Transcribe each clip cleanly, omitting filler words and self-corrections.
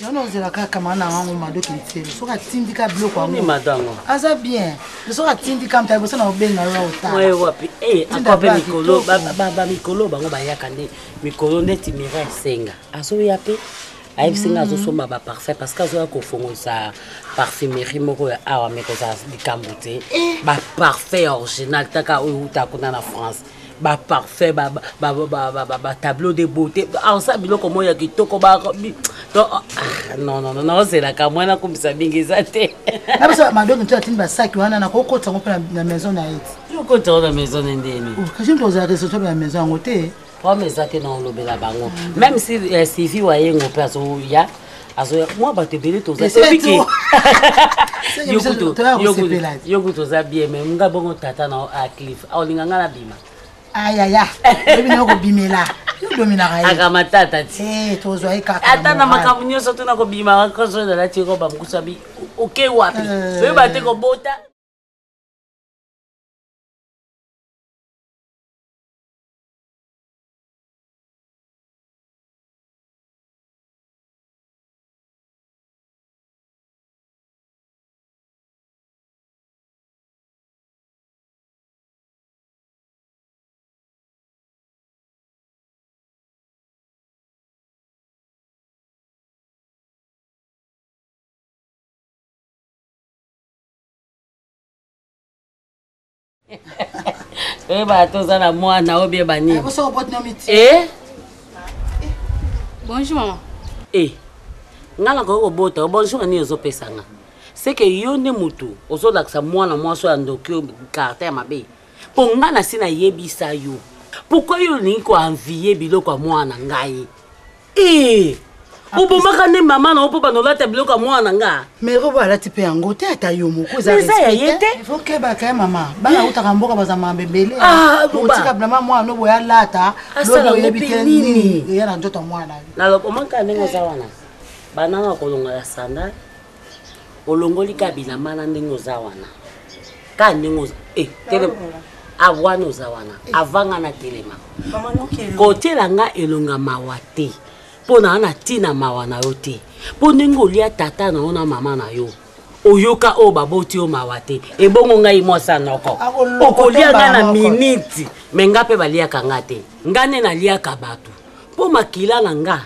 Yango ozela kaka mama na yango madoki nselo soki atindika biloko yango madango aza bien soki atindika moto liboso na obenga yo otala wapi eh, akwa mpe mikolo bamikolo bango bayaka nde mikolo ndeti mira esenga azoya mpe ayebisi nga azosomba baparfum parce que azoya kofongolisa parfumerie moko ya awa me kozala likambo te eh. baparfum ya original taka oyo euta kuna na france baparfum batableau de beauté aosa biloko moko ya kitoko ah, non non naozelaka mwana nakumbisa mingi eza te na biso madoki nto atindi basaki wana nakokotisa yango mpe na maison na ye ti okotisa yango na maison na ndeni oh, kasi moto ozala responsable ya maison yango te problème eza te na olobela bango même si eh, sylvie wayengo mpe azoya azoya mwa bato ebele tozayo kutu oza bien me nga bongo tata na aclif aolinga nga nabima ayaya oyebi nayo kobimela yo dominaka ye akamatata ti eh, tozwa ye kaka ata na makambo nyonso tuna kobimaka koso nalati roba mokusu abi oke wapi eh. oyeba te kobota oyeba ata oza na mwana obie banini eh, bonjour mama e eh, ngai nakoki kobota bonjour nini ozopesa nga seke yo nde motu ozolakisa mwana mwasi oyo ya ndoki oyo karte ya mabe mpo ngai nasi nayebisa yo pourkui yo olingi koenvie biloko ya mwana ngai ee obomaka nde mama na yo mpo banda olata biloko ya mwana nga mais robo alati mpe yango te ata yo moko eza ya ye te okebaka ye mama bana utaka mboka baza mambe ebele ah, otika bilamba mwana no boye alata lobi oyebi te nini eya na nzoto ya mwana naloba omaka ndenge oza wana bananga kolongola sandale olongoli ka bilamba na ndenge oza wana ka ndenge oza eh, telema awana oza wana eh. avanga na telema kotiela nga elonga mawa te mpo na na ntina mawa na yo te mpo ndenge olia tata na yo na mama na yo oyoka oyo baboti yo mawa te ebongo ngai mwasi ya noko okolia ngai na miniti me nga mpe baliaka nga te nga nde naliaka bato mpo makila na nga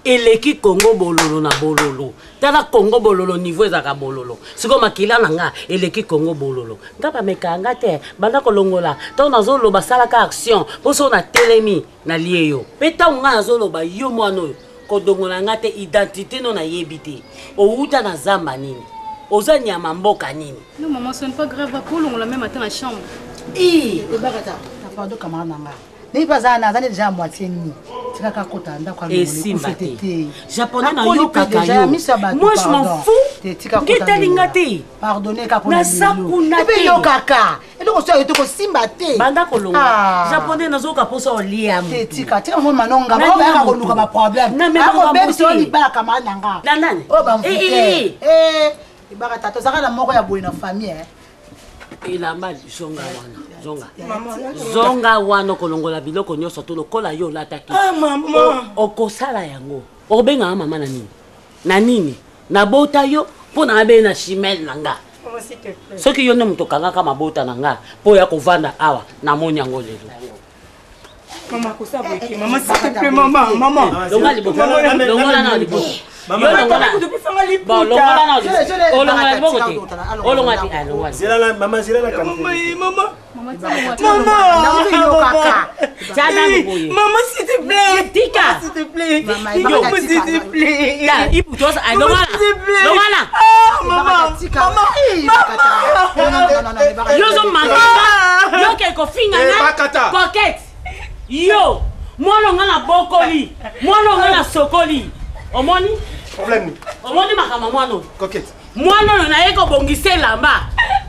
eleki kongo bololo na bololo tala kongo bololo niveau ezalaka bololo sikoyo makila na nga eleki kongo bololo nga bamekaka nga te banda kolongola ntango nazoloba salaka action mpo soki natelemi nalie yo mpe ntango nga nazoloba yo mwana oyo kodongola nga te identité no nayebi te owuta na zamba nini oza nyama mboka nini non maman ce n'est pas grave akolongola meme ata na chambre ebakata pardon camarade na nga ndenge mpe aza na aza nde deja ya moitié nini tikaka akota ndako esimba te japonais nayokaka yo moi je m'en fous nge etali nga te pardonne naza kuna te yokaka eloko so yo te kosimba te banda kolonga ah. japonais nazoyoka mposa olia te tika tika mo manonga bango bayaka koluka baproblème akobebisa oyo libala camarade na nga na nani oyo bamvute eh, ebaka tata ozalaka na moko ya boye na famille eh. elamba zonga wana zonga zonga wana okolongola biloko nyonso to lokola yo olataki ah, okosala yango okobengaka mama na nini na nini nabota yo mpo na abe na chimele na nga soki yo nde moto okangaka mabota na nga mpo oya kovanda awa namoni yango lelo Maman, kosa boye te. Maman, s'il te plaît, maman, maman. Longola liboko. Longola na liboko. Yo longola. Bon, longola na liboko. Olongola liboko te. Olongola te. Ah, longola. Zela na maman, zela na kampe. Maman, maman. Maman. Tia nanu boye. Maman, s'il te plaît. Tika. S'il te plaît. Maman, s'il te plaît. Ta, ibu tosa. Ah, longola. Longola. Ah, maman. Maman. Maman. Yo zo manque. Yo ke kofinga nga. Coquette. Yo. Mwana nga na bokoli. Mwana nga na sokoli. Omoni? Problème. Omoni makambo mwana oyo. Coquette. Mwana oyo naye kobongisa elamba.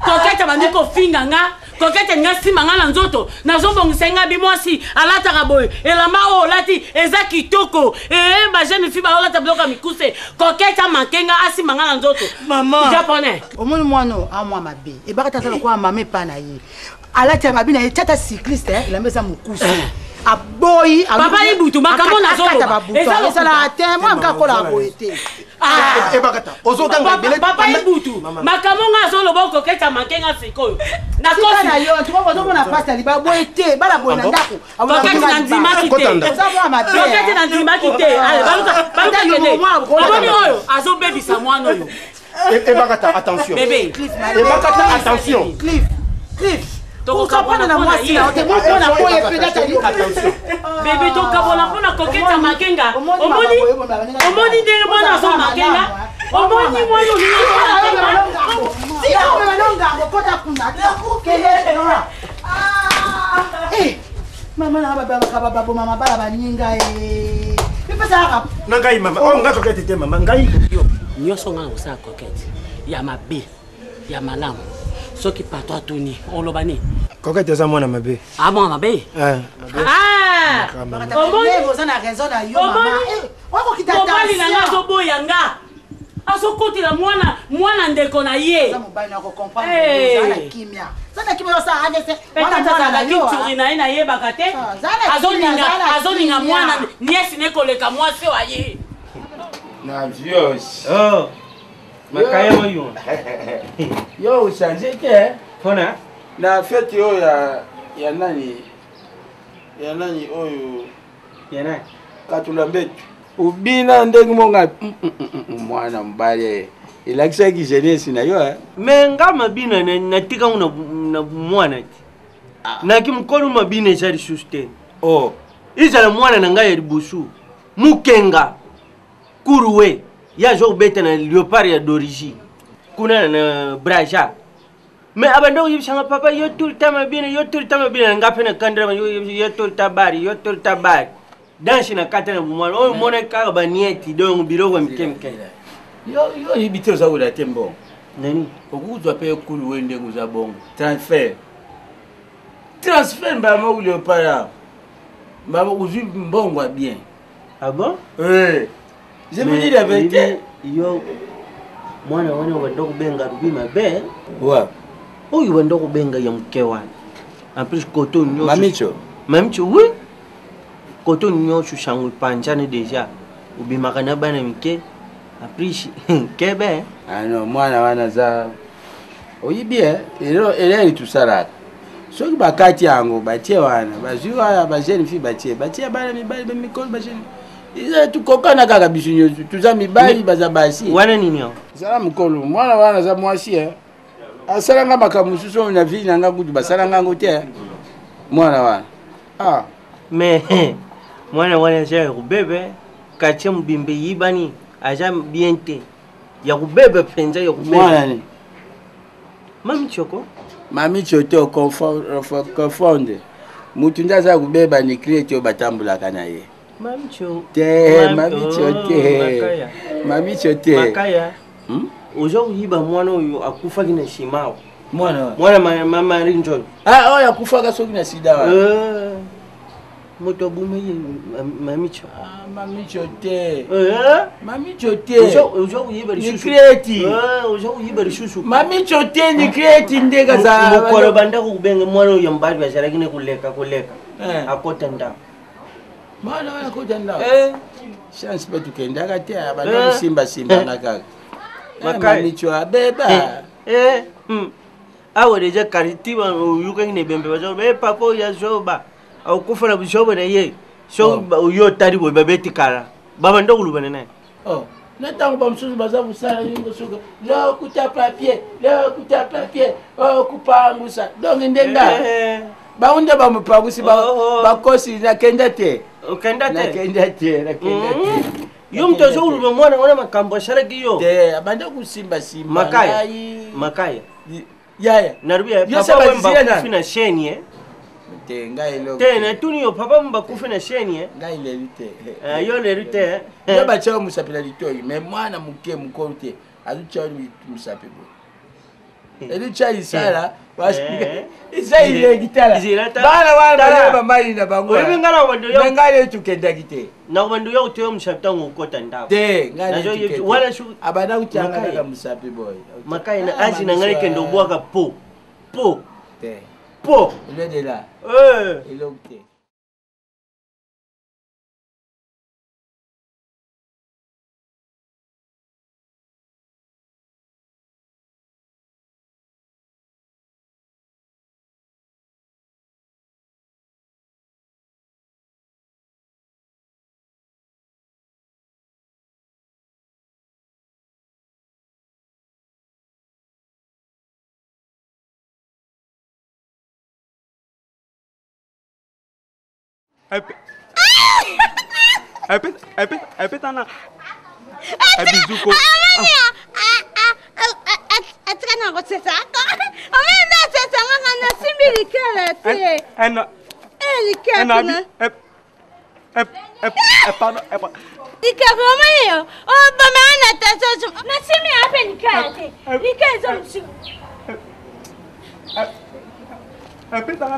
Coquette abandi kofinga nga. Coquette nga nsima nga na nzoto. Nazobongisa nga bi mwasi alataka boye. Elamba oyo olati eza kitoko. Ee ba jeune fille baolata biloko ya mikuse. Coquette amanke nga asimba nga na nzoto. Mama. Japonais. Omoni mwana oyo amwa mabe. Ebaka tata lokola mama epa na ye. Alati ya mabi na ye tata cycliste eh, elamba eza mokuse. Eh. Aboyi Papa Ibutu makambo nazoloba. Ezala te mwana mka akola boye te. Ah! Ebakata ozoganga ebele. Papa Ibutu, makambo nga azoloba okoketa manke nga sikoyo. Tika na yo, tu vois, ozomona pasi ya libala boye te, bala boye na ndako. Koketi na ndimaki te. Koketi na ndimaki te. Allez, baluka, baluka kende. Omoni oyo azobebisa mwana oyo. Ebakata attention. Bébé. Ebakata attention. Cliff, Cliff. Tokokabwana na mwasi na yo te, mwana boye mpe data Attention. Bébé tokabola mpona koketa makenga. Omoni omoni ndenge mwana azo makenga. Omoni mwana olingi Mama na baboma mabala baninga e mipesaka Na ngai mama, oh ngai kokete te mama, ngai. Yo nyonso nga na kosala kokete ya mabe ya malamu soki patron atuni oloba nini? Kokete eza mwana mabe. Ah, mwana mabe. Eh. Ah! Omoni oza na raison na yo mama. Okokita mobali na nga azoboya nga, azokotela mwana mwana ndeko na ye. Oza mobali na kocomprendre, oza na kimia, oza na kimia, osala AVC. Peut-être azalaki nturi na ye, nayebaka te. Azolinga azolinga mwana niesi ne koleka mwasi oyo aye. Na vios. Oh, makaya oyo. Yo ochange te. Mpona? Na fete oyo ya nani? Ya nani oyo? Ya nani? Katula mbetu. Ubina ndenge monga mwana mobali elakisaki jeunesse na yo. Me nga mabina natikango na mwana te. Naki mokolo mabina eza lisusu te. Oh. Ezala mwana na ngai ya liboso Mukenga Kuruwe, ye aza kobeta na Léopard ya d'origine kuna na Braja. Me abanda koyebisanga papa yo tout le temps mabina, yo tout le temps mabina. Na nga mpe nakandela yo tout le temps bari, yo tout le temps bari danse na kata na bomwana oyo mona kaka banieti donc biloko ya mike mike. Yo yo oyebi te oza kola te mbongo. Nani? Okoki mpe Kuluwe ndenge oza bongo. Transfert. Transfert mbala moko Léopard awa. Mbala ozwi mbongo ya bien. Ah bon? Oui. Je vous dis la vérité. Yo mwana wana banda kobenga rubi mabe. Ouais. Oyo banda kobenga ya moke wana. En plus koto nyonso. Mamicho. Mamicho oui. Koto nyonso sango epanzani déjà. Obimaka na bana mike. En plus kebe. Ah non, mwana wana za oyibi eh, eleli tosalaka soki bakati yango batie wana bazwi wana bajeune fille batie batie bana mibali bamikolo bajeune eza tukokana kaka biso nyonso toza mibali baza basi. Wana nini awa? Zala mokolo mwana wana aza mwasi eh. Asalanga makambo mosusu oyo na vie na nga kutu basalanga yango te. Mwana wana ah. Mais mwana wana aza ya kobebe, quartier mobimba eyibani, aza bien te, ya kobeba mpenza, ya kobeba. Mwana nini? Mami Choko. Mami Choto confonde mutu nde aza kobeba ni kreti oyo batambolaka na ye. Mami Cho. Te Mami Cho te. Makaya. Mami Cho te. Makaya. Oza koyiba mwana oyo akufaki na nsima awa. Mwana mwana ma Marie Njoy. Ah oyo akufaka soki na sida wana. Moto aboma ye Mami Cho. Ah Mami Cho te. Mami Cho te. Oza koyiba lisusu. Ni kreti. Oza koyiba lisusu. Mami Cho te ni kreti nde kaza. Mokolo banda kobenga mwana oyo ya mobali azalaki ne koleka koleka. Akota ndako. Mwana oyo akota ndako. Chance mpe tukendaka te, abanda kosimba simbanga kaka. Mami Cho abeba. Awa deja kariti oyukaki na ebembe baza papa oyo azoba akufa na buzoba na ye. So oyo otali boye babeti kala babanda kolobana naye. Na ntango bamosusu baza kosala ningo soki lokuta papier, lokuta papier okupangusa donc nde nga bango nde bamopangusi bakosi. Nakenda te. Okenda te. Nakenda te, nakenda te. Yo moto azokoloba mwana wana makambo asalaki yo. Te, abanda kosimbasimba. Makaya makaya. Yaya. Nalobi Yo papa se wemba bazia na- akufi na chaîne ye. Te ngai eloko te natuni yo papa wemba akufi na chaîne ye. Ngai leli te. Yo leli te. Yo batia yo mosapi na litoi mais mwana moke mokolo te azotia yo mosapi boye elitya isala eza ilengi tala bana wana baza bamali na bango. Oyebi ngai na bando yo- Me ngai leli tukendaki te. Na bando yo kotoya mosapi ntango okota ndako. Te ngai leli tukende. Wana abanda kotianga Makaya. kaka mosapi boye. Makai na Ah, azi na ngai mamiso, kende obwaka po po te po loin de là. Eloko te. Epetana bizuko. Atika na kosesaka. Omeni nde asesanga nga nasimbi likele te. Likele kuna. Likele omoni yo. Obomaka na tension. Nasimbi ya mpe likele te. Likele eza mosusu. Epesaka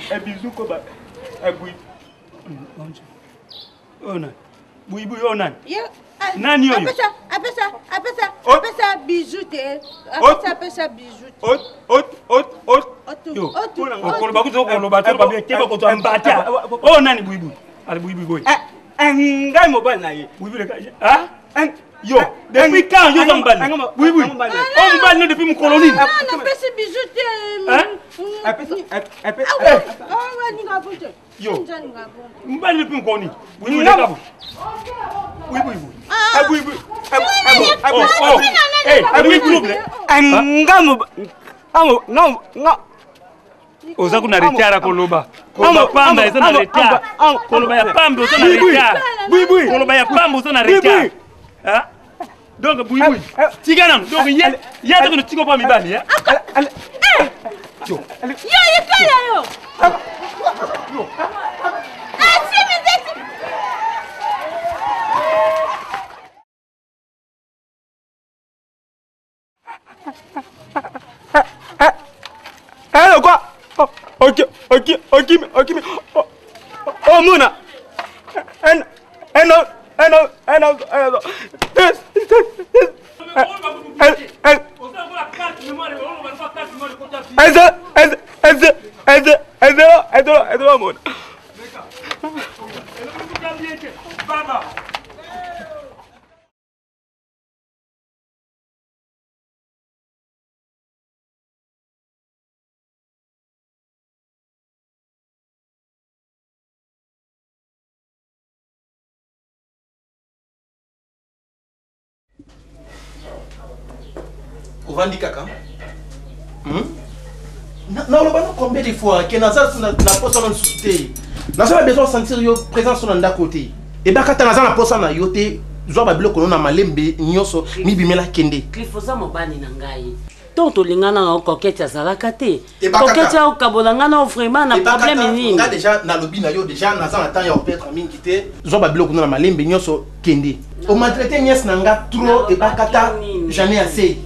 na bizu ko ba bui. Oyo nani? Buibui oyo nani? Nani oyo? Apesa apesa apesa apesa bijou te. Apesa apesa bijou te. Ot ot ot ot. Yo. Okoloba kutu okoloba te babie te bakozwa mbata. Oyo nani buibui? Ali buibui boye. Ngai mobali na ye. Buibui le ah? Yo, depuis quand yo oza mobali? Buibui. Oyo mobali no depuis mokolo nini? Napesi bijou te. Hein? Apesa Yo. Mobali depuis mokolo nini? Buibui leka bo. Buibui. Buibui. Oh, oh. Eh, buibui trouble. Nga mo nga oza kuna retard ya koloba koloba pamba eza na retard koloba ya pamba oza na retard koloba ya pamba oza na retard donc buibui tika nanu donc ye ye ata kono tika mpa mibali yo yikala yo Hello, kwa. Ok, ok, ok, ok. Oh, mona. En, en, en, en, en. This, this, this. En, en. Ez, ez, ez, ez, ez, ez, ez, mona. Baba. Ovandi kaka hmm? Naloba no combien de fois ke naza na posa na lisusu te, naza na besoin sentir yo présence na ndako te. Ebaka ta naza na posa na yo te. Zwa babiloko no na malembe nyonso, mibimela, kende. Cliff, oza mobali na ngai. Ntongo tolingana na yo, Coquette azalaka te. Coquette akokabola ngai na yo vraiment na problème nini? Nga déjà nalobi na yo déjà, naza na temps ya kopetre mingi te. Zwa babiloko no na malembe nyonso, kende. Omaltraite nièce na nga trop. Ebakata, jamais assez.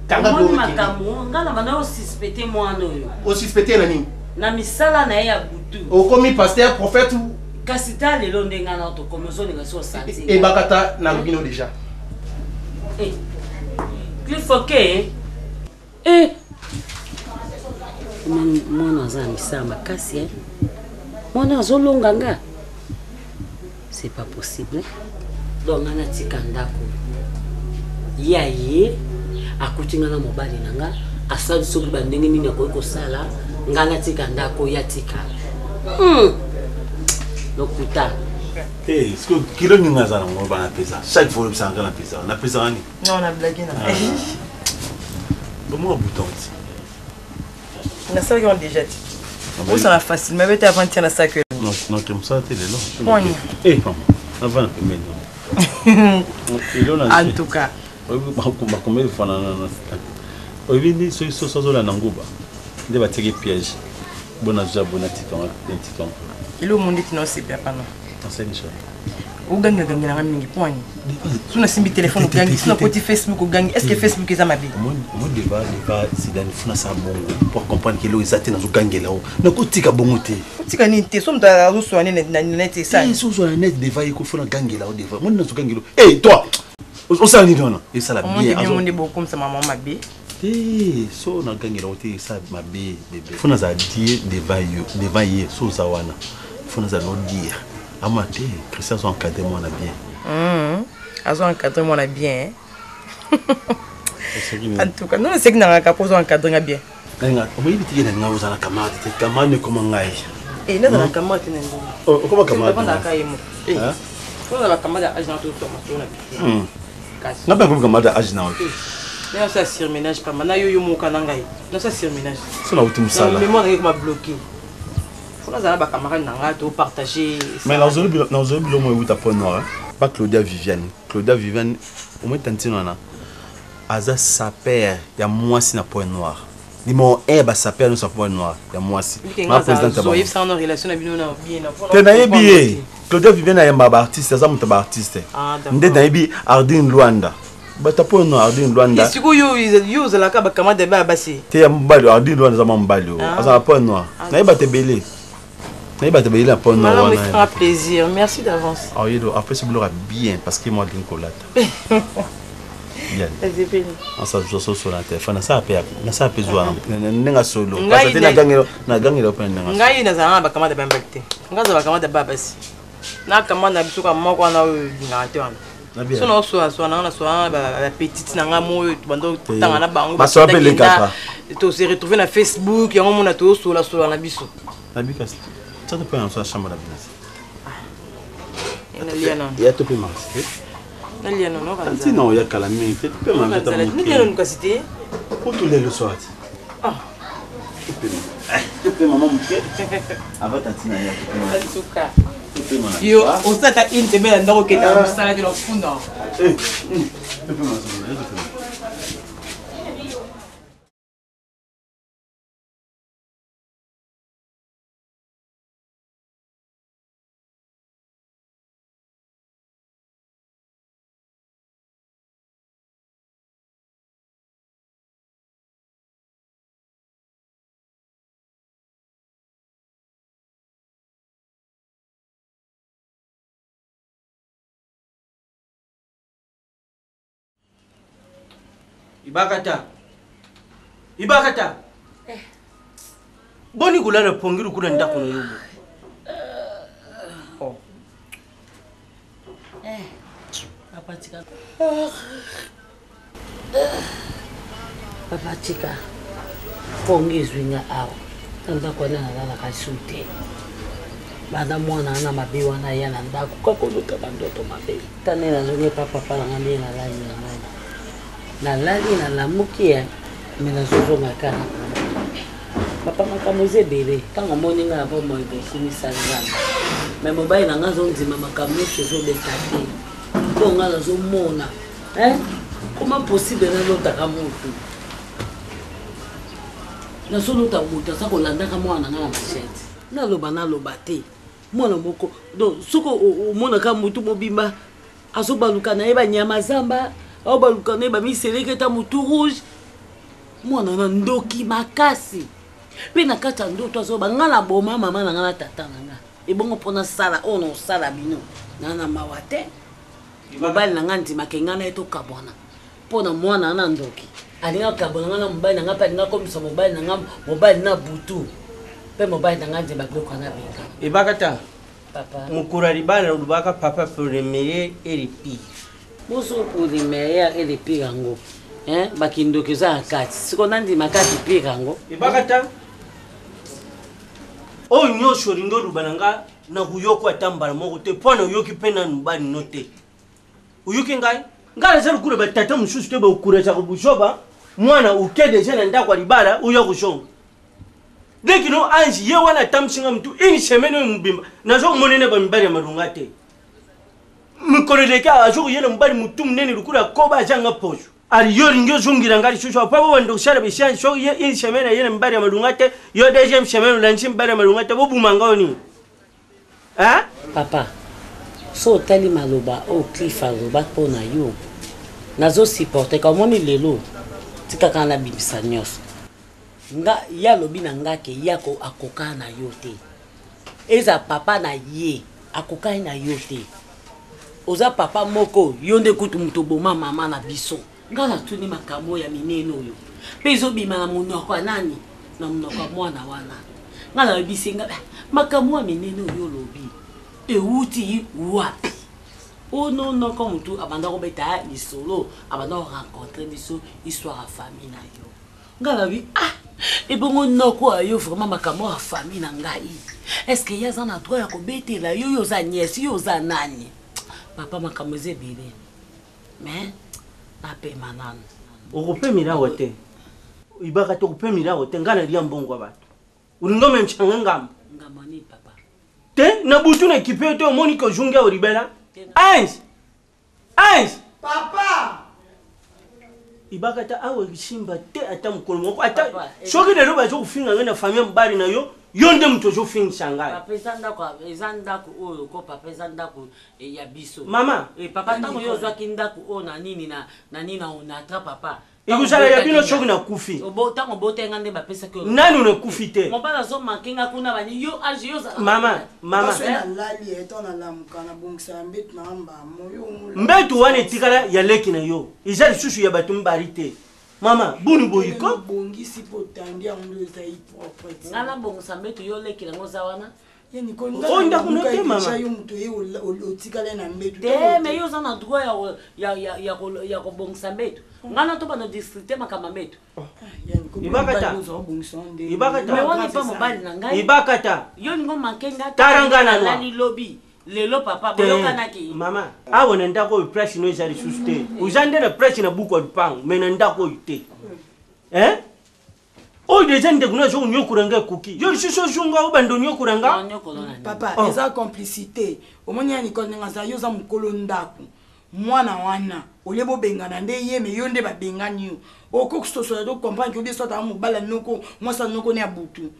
Kanga Omoni makambo nga na banda osuspecte mwana oyo. Osuspecte na nini? Na misala na ye ya butu. Okomi pasteur, prophète? Kasi ta lelo nde nga na tokomi, ozolinga so osanti. Ebakata, nalobi no déjà. Cliff, ok. Eh. Mwana aza na misala makasi eh. Mwana azolonga nga, c'est pas possible. Donc nga natika ndako ya ye, akuti nga na mobali na nga, asali soki bandenge nini akoki kosala nga natika ndako ya tika. Lokuta. Te, kilo nini aza nango bana pesa chaque fois olobisaka nga napesaka napesaka nini? Non, na blague na. Bomwa bouton ti. Nasalaki wana déjà ti. Osala facilement bete avant tia nasalaki. Non, ke mosala te lelo. Poni. Eh, mama, navanda pembeni. En tout cas. Bakomeli fana na oyebi nde soki soso azolanda nguba nde batiaki piège bona zwa bona tika tika. Eloko mo ndeti na osepela pano. Nasali nini? Ogangagangelanga mingi poani. So nasimbi telefone ogangi, so nakoti Facebook ogangi. Est ce que Facebook eza mabe? Mo deva deva sidani funa sa bongo pour comprendre ke eloko eza te. Nazogangela o, nakotika bongo te. Otika nini te? So moto azoswana na net esali. So ozwa na net deva ye kofuna gangela o deva moni nazogangela o. E toi, osala nini wana? Esala bien. Bien nde bokomisa mama mabe. Te, so nagangela o te, esala mabe bebe. Fo nazala die devant yo, devant ye. So oza wana, fo nazala no dire ama te. Christian azo encadre mwana bien. Azo encadre mwana bien. En tout cas, non, naseki nangaka mpo ozo encadre nga bien. Oyebi tike na ngai, ozala camarade te, camarade ekoma ngai. Nazala camarade te na ndenge Okoma camarade. Navandaka ye moko. Ozala camarade ya age na totoma to na Nga mpe akomi camarade ya age na yo. Nasala surménage pamba na yo, yo moko na ngai nasala surménage. So nauti mosala. Mémoire nangai koma bloqué. Faut nazala na bacamarade na ngai topartage. Mais nazoli bilo mo euta point noir ba Claudia Viviane. Claudia Viviane omoi tantine wana aza saper ya mwasi na point noir. Numéro 1 ya basaper nyonso ya point noir ya mwasi. Ma présidente ya te nayebi ye Claudia Viviane ayamba baartiste, aza moto ya baartiste. Nde nayebi Ardine Luanda bato ya point noir, Ardine Luanda. Sikoyo yo ozalaka bacamarade ya basi te ya mobali? Ardine Luanda aza mwa mobali oyo aza na point noir. Nayebi bato ebele, nayebi bato ebele na point noir wana. Fera plaisir, merci d'avance. Aoyedo apesi biloko ya bien parce que moi alingi kolata bien. Asasosola na telefone, nasala mpe nasala mpe zwa ndenge solo kasi te nagangela mpe ndenge. Ngai nazalaka na bacamarade ya bamibali te, ngai azala bacamarade ya baya basi na camarade na biso ka moko wana oyo olingaka te wana. So na oswaswa nanga naswa bapetite na ngai moyo bando tanga na bango tose retrouve na Facebook yango mona tosolasola na biso. Ya to mpe marché ntina oya kala mingi te mpe manzata kasi te po tolia le soir te tope mama moke avant tantina ya. Yo osala ata une semaine na ndako, okenda mosala te na ofunda. Ibakata, Ibakata, boni kolala pongi lokola ndako na yo? Oh. Papa tika, papa tika, pongi ezwi nga awa na ndako wana, nalalaka su te. Banda mwana wana mabe wana ya na ndako, kaka oluka bandoto mabe. Ta nde nazongi epa papa na nga, nde nalali na ngai, nalali, nalamuki ya me nazozonga kaka na papa. Makambo eza ebele ntango omoni ngai na bomoi bokumisa Nzambe, me mobali na ngai azondima makambo nyonso ezobeta te mpo ngai nazomona comment possible nalotaka motu, nazolota moto aza kolandaka mwana na ngai na machete. Naloba naloba te, mwana moko donc soki omonaka motu mobimba azobaluka na ye banyama zamba, aobaluka na ye bamiseleketa motu rouge, mwana na ndoki makasi. Mpe na kati ya ndoto azoba ngai na boma mama na ngai na tata na ngai, ebongo mpo nasala oyo na osala bino na na mawa te. Mobali na ngai ndimaka ngai na ye tokabwana mpo na mwana na ndoki alingi akabwana ngai na mobali na ngai, mpe alingi akomisa mobali na ngai mobali na butu, mpe mobali na ngai ndima biloko wana benga. Ebakata. Papa. Mokolo ya libala olobaka papa pour le meilleur et le pire. Bozo pour le meilleur et le pire yango bakindoki eza na kati, siko nandima kati pire yango. Ebakata, oyo nyonso olingi oloba na nga, nakoyoka ata mbala moko te mpo na oyoki mpe nanu mobali no te. Oyoki ngai? Ngai naza lokola batata mosusu te baokurajaka buzoba. Mwana oke deja na ndako ya libala, oya kozonga leki no ange ye wana atambwisi nga motu une semaine oyo mobimba, naza komonene bamibali ya malonga te. Mikolo eleki aza koyela mobali motu monene lokola koba azanga poso. Ali yo olingi ozongela nga lisusu apa bobanda kosala besianse soki ye une semaine aye na mibali ya malonga te, yo deuxième semaine olandisi mibali ya malonga te, bobuma nga oyo nini? Papa, so otali maloba oyo Cliff aloba mpo na yo, nazosupporte ka omoni lelo tikaka nabimisa nyonso. Nga ye alobi na nga ke ye akoka na yo te, eza papa na ye akokani na yo te, oza papa moko yo nde kutu moto oboma mama na biso. Nga natuni makambo ya minene oyo mpe ezobima na monoko ya nani? Na monoko ya mwana wana. Nga nayebisi nga makambo ya minene oyo olobi ewuti wapi? Ono noko motu abanda kobeta lisolo, abanda korencontre biso histoire ya famille na yo. Nga nabi ah, ebongo noko ya yo vraiment makambo ya famille na ngai, est ce que ye aza na droit ya kobetela yo? Yo oza nièce, yo oza nani? Papa, makambo eza ebele, mais napema nanu. Okopemela awa te, ibaka te, okopemela awa te. Ngai nalia mbongo ya bato, olingi omemisa nga ngambo. Ngambo nini papa? Te na butu na ekipe yo te omoni ke ozungi awa libela. Ange! Ange! Papa! Ibakata awa esimba te ata mokolo moko ata soki lelo bazo kofinga ngai na famille mobali na yo yo nde moto ozofingisa ngai. Papa eza ndako eza ndako oyo ko papa eza ndako eh, ya biso. Mama. Eh, papa ntango yo ozwaki ndako oyo na nini na na nini na onatra papa. Ekozala ya bino soki nakufi. Ntango obotaki nga nde bapesaki yo. Nanu nakufi te. Mobali azomanke nga kuna bani yo age yo ozala. Mama, mama. Soki nalali ye to nalamuka nabongisaka mbetu na mbamo yo. Mbetu wana etikala ya leki na yo. Eza lisusu ya bato mibali te. Mama, boni boyi ko? Bongisi po tandi yango nde ezali propre. Nga nabongisa mbetu yo leki nango oza wana. Oyo ndako no te mama. Yo moto ye otikala na mbetu. Te mais yo oza na droit ya kobongisa mbetu. Nga na to bana districte makambo ya mbetu. Ibakata. Ibakata. Mais wana epa mobali na ngai. Ibakata. Yo ningo manke nga. Tala nga na nalali lobi. Lelo papa boyokanaki. Mama, awa na ndako oyo place no eza lisusu te. Oza nde na place na buku ya lupango mais na ndako oyo te. Hein? Oyo deja ndeko na azo konyokola nga ekoki yo lisusu ozonga obanda onyokola nga papa oh. Eza complicité omoni ya Nicole ndenge aza yo oza mokolo ndako mwana wana olie bobengana nde ye me yo nde babengani yo okoki sosola to comprendre ke obie soit aa mobala noko mwasi ya noko ne ya butu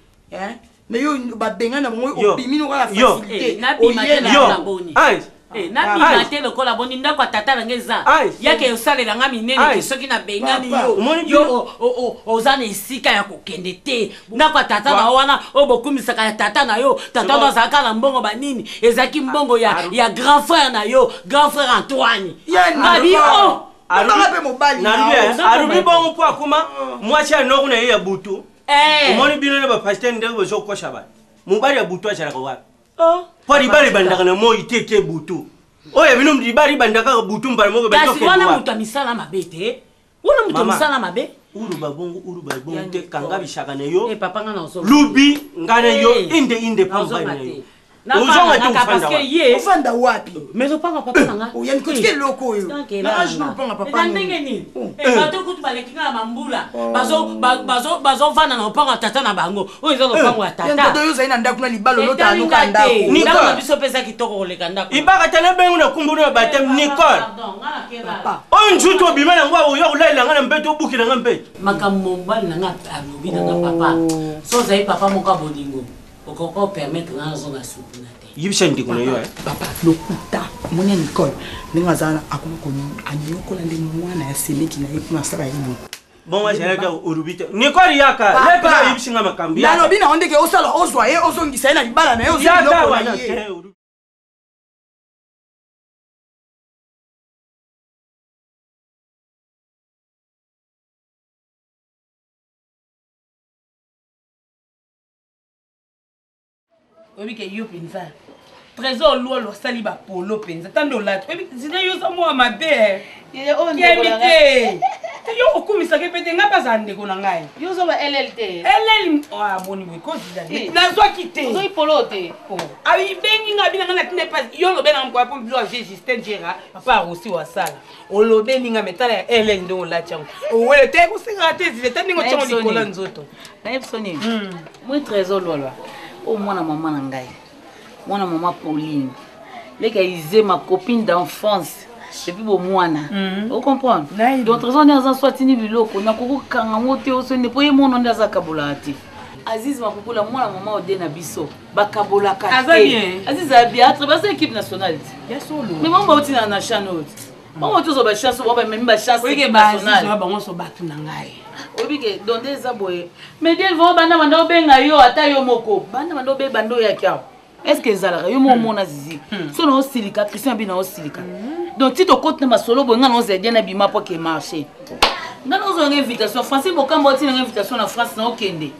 mais yo babengani na bango obimi noko ya facilité oye na boni nabima te lokola boni ndako ya tata na ngai eza yake osalela nga minene ke soki nabengani yo yo oza na esika ya kokende te ndako ya tata na yo wana oyo bokumisaka ya tata na yo tata no azalaka na mbongo banini ezalaki mbongo ya grand frère na yo grand frère Antoine abi o alubi bongo mpo akoma mwasi ya noko na ye ya butu omoni bino na bapaster ndenge bozokosa bato mobali ya butu azalaka wapi mpo libala ebandaka na moi te ke butu oyo ya bino libala ebandaka kaka butu mbala moko kasi wana moto ya misala mabe te wana moto ya misala mabe uluba bongo uluba bongo te kanga bisaka na yo lubi nga na yo inde inde pa mobali na yo ozonga te ofanda wapi ofanda wapi mais opanga papa na nga oyani kotika eloko oyo na age na opanga papa ndenge nini bato kutu baleki nga na bambula bazovanda na lopango ya tata na bango oyo eza lopango ya tata oyo ozali na ndako na libala olota aluka ndako ndako na biso mpe eza kitoko koleka ndako ibaka tala bengo na kumbunu ya bateme Nicole oyo nzutu obima nango oya kolalela nga na mbeto obukela nga mbeto makambo mobali na nga alobi na nga papa so ozali papa moko ya bolingo okoka opermettre nga nazonga suku na te yebisa ndeko na yo papa lokuta omoni ya Nicole ndenge aza akoma anyokola nde mwana ya semeki na ye mpona asala ye moko bongo azalaki olobi te Nicole yaka leka oyebisi nga makambo nalobi na yo ndeke osala ozwa ye ozongisa ye na libala na ye ozwi biloko na ye. Oyebi ke yo mpenza Trésor Lwalo asali bapolo mpenza tanda olati oyebi zina yo oza mwa mabe kiebi te te yo okumisaka mpe te ngai mpe azala ndeko na ngai yo ozoba ll te ll boni boye kozila nazwaki te ozoi polo te abengi ngai abina ngai natina epa yo olobeli ngai mokolo mpo bilo aje Justin Jera papa arosi wasala olobeli ngai metala ya ll ndenge olati yango owele te kosengaka te zile ta ndenge otiango likolo ya nzoto Nayebi so nini moi Trésor Lwalwa oyo mwana mama na ngai mwana mama Pauline leki ya Ize ma copine d'enfance depuis bomwana ocomprendre donc Trésor nde aza so atindi biloko nakoki kokanga yango te osonde mpo ye mono nde aza kabolaka te Aziz Makukula mwana mama ode na biso bakabolaka te Aziz abia atre baza équipe nationale te mais bango bauti na chan oyo te bango tozwa bachance bango bamemi bachance nationale bango so bato na ngai oyebi ke donde eza boye mais bien vraiment banda banda obenga yo ata yo moko banda banda obe banda oyaki awa est ce que ezalaka yo moko omona zizi so na osilika Christian abi na osilika donc ti tokoti na masolo boye ngai na ozela die na bima mpo ke marché ngai nazwa nga invitation Francine Bokamba otina nga invitation na France na okende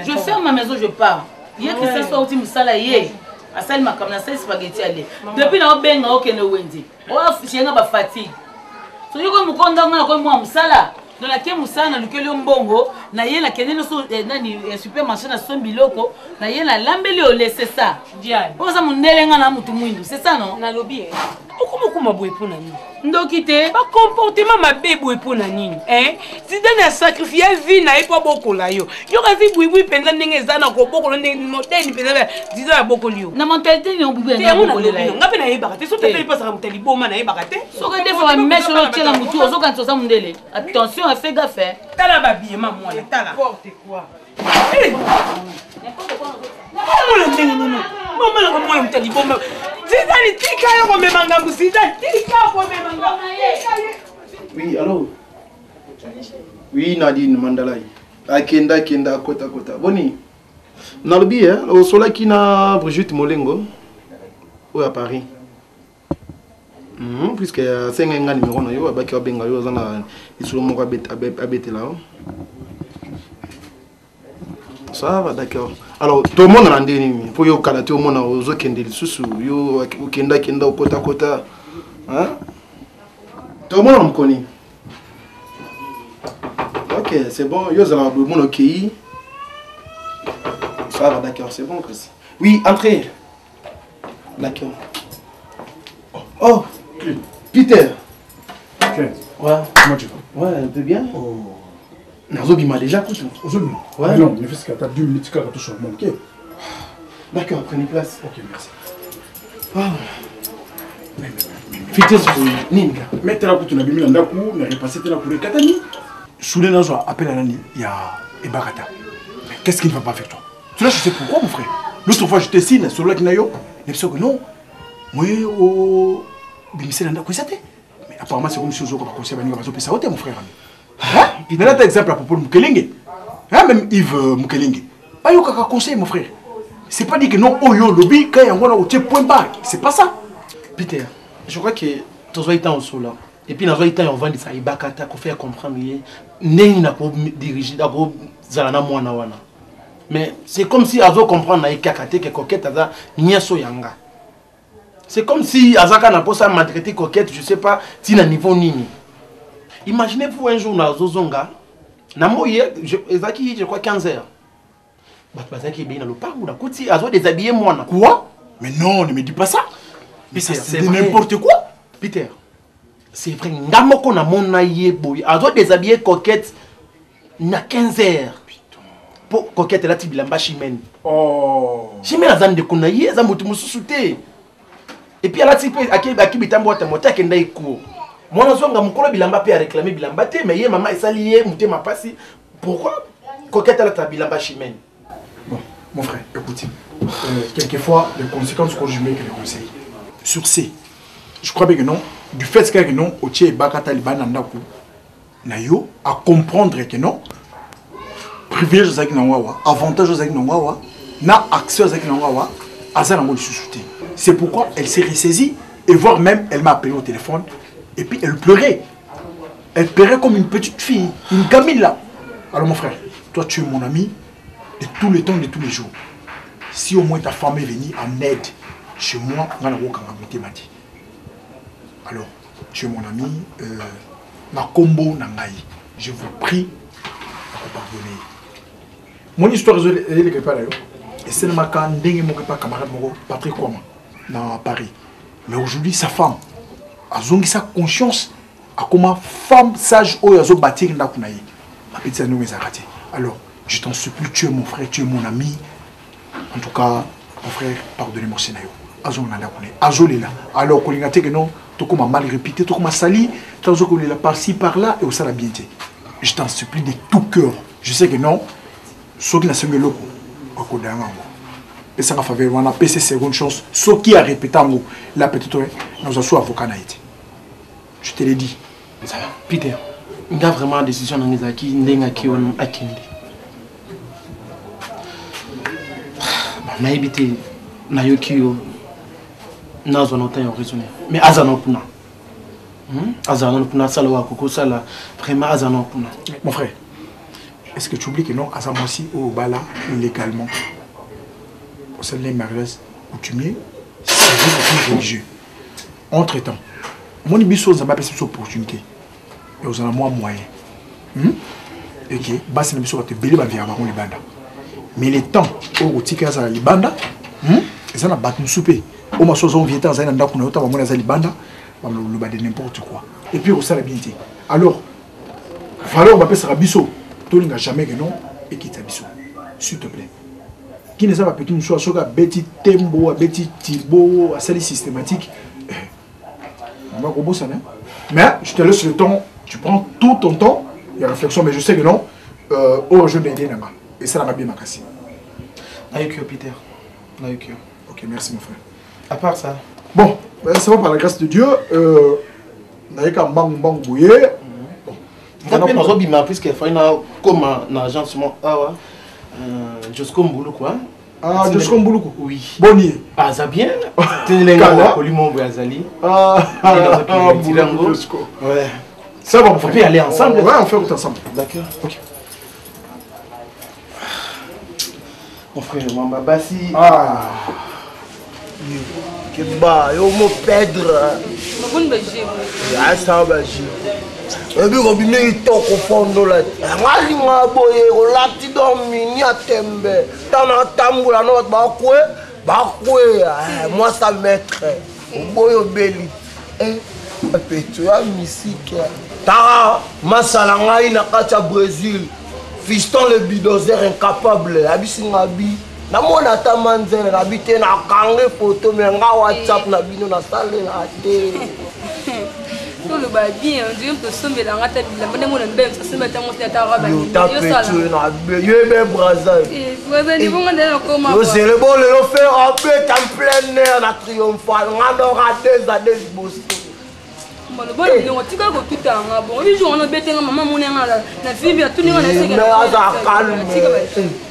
je ferme ma maison, je pars. Ye Christian so auti mosala ye asali makambo nasali spaghetti ale depuis na obenga okende wenze oafiche nga bafatigue soki komi mokonda nga nakomi mwa mosala donc nake mosala nalukeli yo mbongo naye nakende nyonso nani supermarché nasombi biloko naye nalambeli yo le c'est ça oyo oza mondele nga na mutu mwindu c'est ça non nalobi okoma okoma Okoma boye mpo na nini? Ndoki te. Ba comportement mabe boye mpo na nini? Hein? Zidane a sacrifier vie na ye mpo abokola yo. Yo kasi buibui mpenza ndenge eza na kobokola ndenge modèle mpenza Zidane abokoli yo. Na mentalité nini obuibui Te yango nalobi nga mpe nayebaka te soki tata epasaka moto ya liboma nayebaka te. Soki nde fa mèche oyo otyela motu ozokanisa oza mondele. Attention, fais gaffe. Tala ba billets mwana tala. N'importe quoi. Mwana ndenge nini? Mama nanga mwana moto ya liboma. Zidane tika yo komema ngambo Zidane tika komema ngambo. Oui, allô? Oui, Nadine Mandalay. Akenda akenda kota kota. Boni. Nalobi eh, osolaki na Brigitte Molengo oyo à Paris. Puisque asengai nga numéro na yo abaki abenga yo aza na lisolo moko abetela yo. Ça va, d'accord. Alors, tomonana nde nini mpo yo kala te omona ozokende lisusu yo okendakenda okotakota tomonana mokoni. Ok, c'est bon. Yo ozalaka boye omona okei. Ça va, d'accord, c'est bon, Chris. Oui, entrez. D'accord. Oh, Peter. Ouais. Comment tu vas? Ouais, un peu bien. Oh. Nazobima déjà kutu. Ozobima? Ouais. Non, ne fais qu'à 2 minutes kaka to changement, ok? D'accord, prenez place. Ok, merci. Ah. Vitesse boye nini kaka? Mais tala kutu nabimi na ndako, na repasser te na courrier katani. Soudain nazwa appel à nani ya Ebakata. Mais qu'est-ce qui ne va pas avec toi? Tu l'as je sais pourquoi mon frère. L'autre fois je te signe sur la kinayo, mais que non. Moi o bimisela ndako eza te. Mais apparemment c'est comme si ozoka conseil baninga bazopesa yo te mon frère ami. Hein? Nalata exemple à propos de Mukelenge. Hein, même Yves Mukelenge. Bayokaka conseil mon frère. C'est pas dit que non oyo lobi ka yango na otie point barre. C'est pas ça. Peter, je crois que tozwaki ntango osola et puis nazwaki ntango ya kovandisa Ebakata kofaire comprendre ye ndenge nini akodirige akozala na mwana wana. Mais c'est comme si azo comprendre na ye kaka te ke Coquette aza nyonso ya nga. C'est comme si azaka na posa maltraiter Coquette, je sais pas ti na niveau nini. Imaginez-vous un jour nazozonga na moi ezalaki je crois 15 heures. Bato bazalaki ebei na lopango nakuti azo déshabiller mwana. Quoi? Mais non, ne me dis pas ça. Mais ça, c'est n'importe quoi. Peter, c'est vrai, nga moko na mona ye boye azo déshabiller Coquette na 15 heures. Po Coquette elati bilamba Chimène. Oh. Chimène aza ndeko na ye, aza moto mosusu te. Et puis alati mpe aki bitambo ata moto akenda ye cours. Mwana zonga mokolo bilamba mpe aréclame bilamba te, mais ye mama esali ye motema pasi. Pourquoi Coquette alata bilamba Chimène? Bon, mon frère, écoute. Quelquefois, les conséquences qu'on juge que les conseils. Sur ce, je crois bien que non, du fait que non, otie Ebakata libanda ndako na yo à comprendre que non, privilège ozalaki nango awa, avantage ozalaki nango awa, na accès ozalaki nango awa, aza nango lisusu te. C'est pourquoi elle s'est ressaisie et voire même elle m'a appelé au téléphone et puis elle pleurait. Elle pleurait comme une petite fille, une gamine là. Alors mon frère, toi tu es mon ami de tous les temps, de tous les jours. Si au moins ta femme est venue en aide chez moi, alors tu es mon ami, na kombo na ngai, je vous prie de pardonner. Mon histoire est quelque part d'ailleurs. Et c'est le cas ndenge moko pa camarade moko Patrick Kwama na Paris. Mais aujourd'hui sa femme azongisa conscience akoma femme sage oyo azo bâtir ndako na ye. Ma petite sœur ezalaka te. Alors je t'en supplie, tu es mon frère, tu es mon ami. En tout cas, mon frère, pardonnez-moi Sinayo. Azonga ndako na ye. Azolela. Alors kolinga te que non, tokoma mal répété, tokoma sali, tozo kolela par-ci par-là et osala bien te. Je t'en supplie de tout cœur. Je sais que non, soki nasengi eloko okodanga yango. Pesanga faveur wana, pesa seconde chance. Soki a répété yango, là peut-être nazwa so avocat na ye te. Je te l'ai dit. Ça va, Peter. Nga vraiment décision na ngezaki ndenge aki wana akende. Nayebi te nayoki yo nazwa na temps ya raisonner. Mais aza na kuna. Aza na kuna sala wa koko sala vraiment aza na kuna. Mon frère, est-ce que tu oublies que non aza mwasi oyo bala légalement? Au sein des mariages coutumiers, civil et religieux. Entre-temps, mon biso nzambe apesi biso opportunité. Et ozala mwa moyen. Et que basi na biso bato ebele baviaka bango libanda. Mais le temps oyo kotika azala libanda, eza na bato mosusu mpe. Oyo maso aza ovieta azali na ndako na yo, ntango bamoni aza libanda, Baloba de n'importe quoi. Et puis osala bien te. Alors valeur bapesaka biso tolinga jamais que non ekita biso. S'il te plaît. Kini eza bapeti mosusu soki abeti tembo abeti tibo asali systématique mama kobosana. Mais je te laisse le temps, tu prends tout ton temps ya réflexion, mais je sais que non oyo je naide nanga esalaka bien makasi. Nayoki yo Peter, nayoki yo. Ok, merci mon frère. À part ça, bon, ben, ça va par la grâce de Dieu. Nayeka mbangu mbangu boye. Nga mpe nazobima puisque efai nakoma na agence mo awa, Josco Mbuluku. Ah, Josco Mbuluku. Oui. Boni. Aza bien. Telenga akoli mombo azali. Ah, Mbuluku Josco. Ouais. Ça va, on peut y aller ensemble. Ouais, on fait route ensemble. D'accord. Ok. Mon frère, mamba basi. Ah. Keba, yo mo perdre. Asa baji. Ebi kobimi kitoko fondola te. Ngalinga boye kolati do mini ya tembe. Ntango natambola no bato bakwe bakwe mwasa maître. Oboyi obeli. Peto ya misike. Tara masala ngai na kati ya Brésil. Fiston le bulldozer incapable. Abisi ngabi. Namona ata manzele nabi te, nakange foto me nga WhatsApp na bino nasalela te. Toloba bien, on dirait tosombelanga ata bilamba ndenge mona mibali mosusu ata mwasi ata robe. Yo ebe Braza yozele bo lelo fer abeta en plein air na triomphal nga nora 2 à 2 liboso. Baloba ndenge tika kotuta yanga bongo bijour wana obetenga mama moni yanga na vimbi atuni nga na aza calme,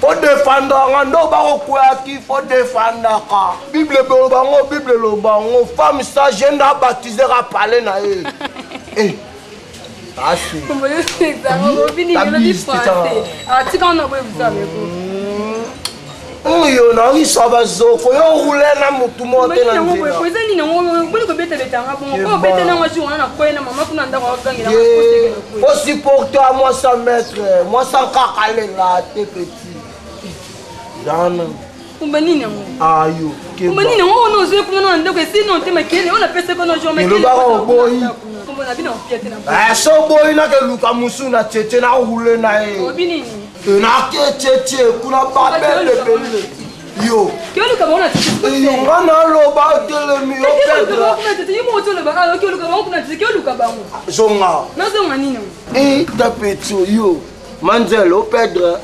fo defendaka ndo bakokweyaki, fo defendaka Bible eloba ngo, Bible eloba ngo femme sage nde abatizeka pale na ye. Asi atika wana boye buzameko. Oyo naoyisa bazoko yo roule na motu moko te na nzela. Eza nini yango boni kobetabetanga bongo po obete nanga jour wana nakwei na mama kuna ndako akangela. Osupporte a mwasa maître mwasa kaka lela te petit jana. Kumba nini yango? Ayo. Kumba nini yango wana ozwi kuna na ndako esi no te makele oyo napesaka na jour makele. Elobaka oboyi. Kumba na bino opia te na. So oboyi nakeluka mosu na tietie na roule na ye. Obi nini? Nake tietie kuna babele ebele yo. Keoluka bango na tietie. Nga naloba otelemi yo Pedre. Yo moko toloba ah keoluka bango kuna tietie keoluka bango. Zonga. Nazonga nini? Eh tapetio yo. Manzelo Pedre.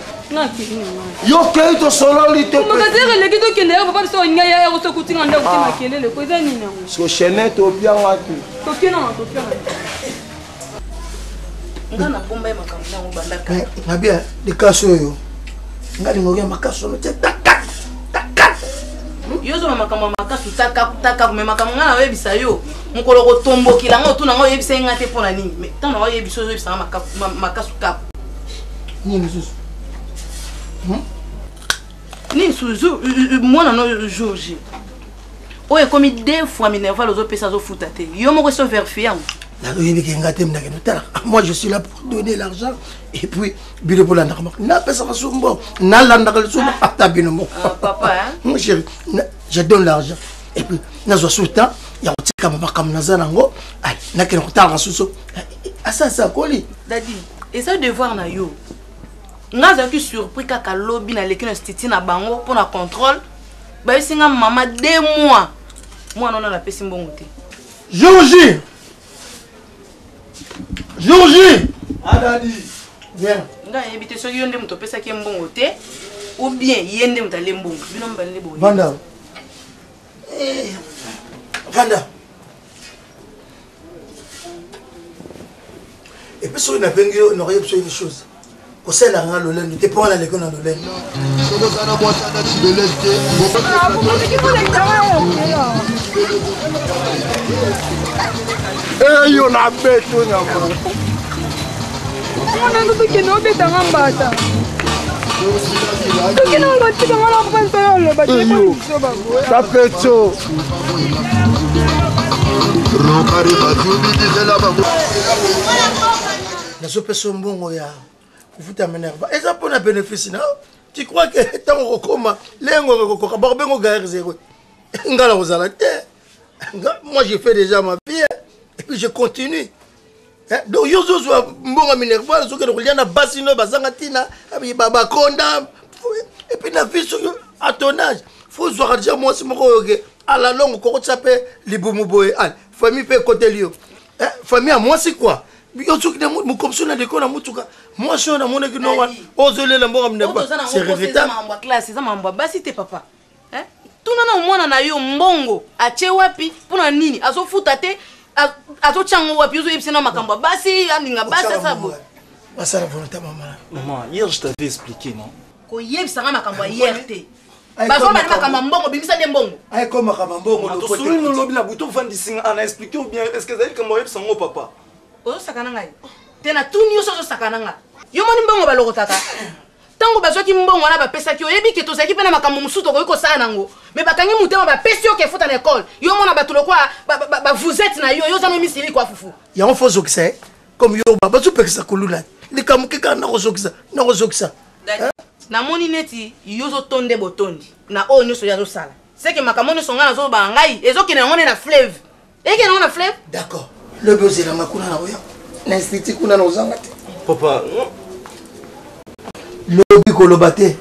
Yo kei tosololi te. Makazere eleki tokende ya papa biso ngai ya koso kutinga ndako te makelele ko eza nini yango? So chaîne tobianga te. Tokende na tobianga. Nga nabomba ye makambo nango banda kala. Nabia likaso oyo nga lingoki ya makaso no te takak takak. Yo ozoma makambo ya makasu takaku takaku, me makambo nga nayoyebisa yo mokolo kotombokela nga otuna nga oyebisa ye nga te mpo na nini, me ntango na oyebisa ozoyebisa nga makasu kaku nini lisusu nini suzu mwana no jour J oyo ekomi deux fois minerval ozopesa azofuta te yo moko eso verifie yango. Nazoyebi ke nga te mnake notala. Moi je suis là pour donner l'argent et puis bino bolandaka moko napesaka sumbo nalandaka lisusu ata bino moko. Papa mon chéri, je donne l'argent et puis nazwa su temps ya kotikama makambo naza nango nakende kotalaka susu asasa akoli. Dadi eza devoir na yo. Nga azalaki surpris kaka lobi naleki na institut na bango mpo na contrôle bayebisi nga mama 2 mois mwana wana napesi mbongo te. Jour J, jour J. Adadi. Viens. Nga nayebi te soki yo nde moto opesaki ye mbongo te ou bien ye nde moto alie mbongo bino mibale nde boye. Vanda. Vanda. Et puis soki nabengi yo nakoyebi biso une chose, kosalela nga lolendo te mpo wana leki na lolendo. Eyo na beto nyama. Mwana ndoto kende obetanga mbata. Tokende batika nga na kokanisa yo oloba te biso baboya. Tapeto. Nazopesa yo mbongo ya kofuta minerva eza mpona bénéfice na yo. Tu crois que ntango okokoma lengo okokoka bakobengo gaer zero nga na kozala te. Moi j'ai fait déjà ma vie. puis je continue. Eh, donc yo ozozwa mbongo ya minerval ozokende kolia na basi no bazanga ntina bakonda. Et puis na vie, soki à ton âge, fo ozwaka deja mwasi moko oyo ke à la longue kokotisa mpe libumu boye, ale famille mpe ekoteli yo. Eh, famille ya mwasi kua yo soki mokomisi na liko na motuka, mwasi oyo namonaki no wana ozolela mbongo ya minerval, c'est regrettable. Makambo ya classe eza makambo ya basi te, papa. Eh? Tuna na mwana na yo, mbongo atie wapi? Mpona nini azofuta te? Azotia yango wapi? Ozoyebisa na makambo ya basi, alinga basi, asa boye. Basala volonté mama. Maman, hier je t'avais expliqué, non? Koyebisanga makambo ya hier te. Bazoloba nde makambo ya mbongo, bimisa nde mbongo. Ayekomaka mbongo. Tosoli nolobi na butu ofandisi nga ana expliqué ou bien est ce que ezali likambo oyebisa ngo papa? Ozosaka na ngai te, na tuni yo so ozosaka na nga. Yo moni mbongo balokotaka. Ntango bazwaki mbongo wana bapesaki, oyebi ke tozalaki mpe na makambo mosusu tokoki kosala nango, me bakangi motema, bapesi yo kefuta na ekole. Yo mona bato lokwa bavuzete na yo, yo oza no misili kwa fufu. Yango fo ozokisa ye comme yo bazopekisa kuluna likambo ke kaka nakozokisa nakozokisa. Namoni neti yo ozotonde botondi na oyo nyonso yo azosala, seke makambo nyonso ngai nazoloba na ngai ezokende yango nde na fleuve, ekende yango na fleuve. D'accord, lobi ozelanga kuna na oya na institut kuna na ozanga te. Papa. Lobi koloba te.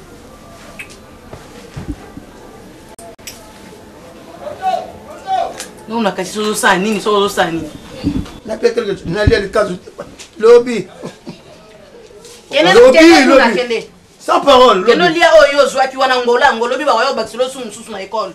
Non, nakasi soki ozosala nini, soki ozosala nini. Napia quelque nalia likazu lobi. Kende. Lobi. Kende kuna. Lobi. Kende. Sans parole. Kende. Lobi. Olia oyo ozwaki wana ngola yango, lobi bakoya kobakisela osu mosusu na ekole.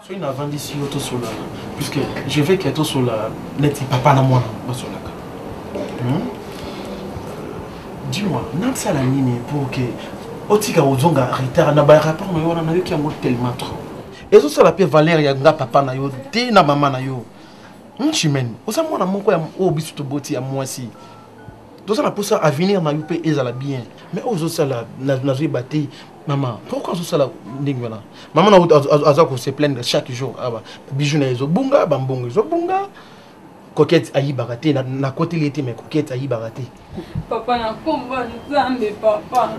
Soki navandisi yo tosola, puisque je veux ke tosola neti papa na mwana basolaka. Dis-moi, nasala nini pour ke otika kozonga retard na barapport na yo wana? Nayoki yango tellement trop, ezosala mpe valeur ya nga papa na yo te na mama na yo. Chimene, oza mwana moko ya oyo biso toboti ya mwasi, toza na mposa avenir na yo mpe ezala bien, mais oyo ozosala nazoyeba te. Mama, pourquoi ozosala ndenge wana? Mama na aza kose plaindre chaque jour awa, bijou na ye ezobunga, bambongo ezobunga. Coquette ayibaka te, nakoteli ye te, mais Coquette ayibaka te. Papa, na komba Nzambe, papa.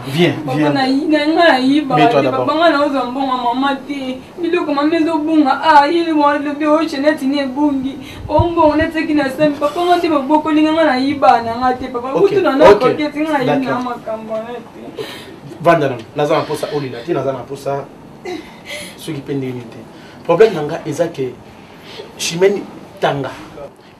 Viens. Papa. Viens. Na ngai nayibaka Mets-toi te, papa. d'abord. Ngai naozwa mbongo ya mama te. Biloko mama ezobunga, a ye lobi oyo neti ni ebungi o mbongo netiaki na sami, papa. Nga te babokolinga, ngai nayibaka na nga te, papa. Ok, Kutu na na ok, koketi, ngai nayibi na d'accord. makambo wana te. Vanda nano, naza na mposa olela te, naza na mposa soki mpe ndenge nini te. Problème na nga eza ke Chimene, tanga,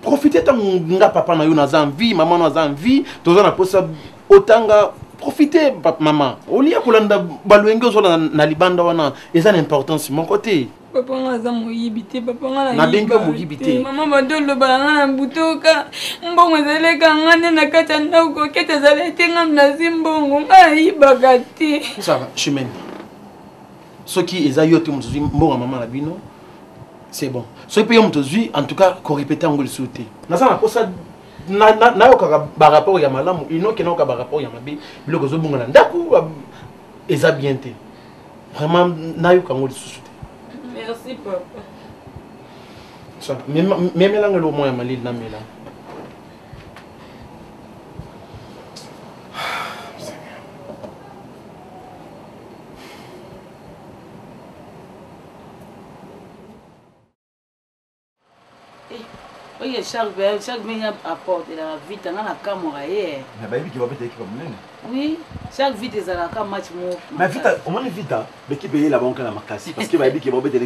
profite ntango nga papa na yo naza en vie, mama no aza en vie, toza na mposa otanga. Profite mama, olia kolanda balwenge ozwala na libanda wana, eza na importance moko te. Papa, nga aza moyibi te, papa. Nga Nabengi yo moyibi te. Mama bandoloba na nga na butoka, mbongo ezaleka nga nde na kati ya ndako, kete ezali te, nga nazwi mbongo, nga nayibaka te. Ça va, Chimene, soki eza yo te moto ozwi mbongo ya mama na bino, c'est bon. Soki mpe yo moto ozwi, en tout cas korepete yango lisusu te. Naza na mposa nayokaka barapport ya malamu, inoke nayoka barapport ya mabe, biloko ezobunga na ndako, eza bien te vraiment, nayoka yango lisusu te. Merci, papa. Ça va. Memelanga eloko moko ya malili namela. Oye, chaque chaque mingi apportelaka vite nga na kamwaka ye. Mais bayebi ke babeta ekipe ya monene. Oui, chaque vite ezalaka match moko. Mais Vita, omoni Vita, baekipe eyela bango kaka na makasi parce que bayebi ke babeta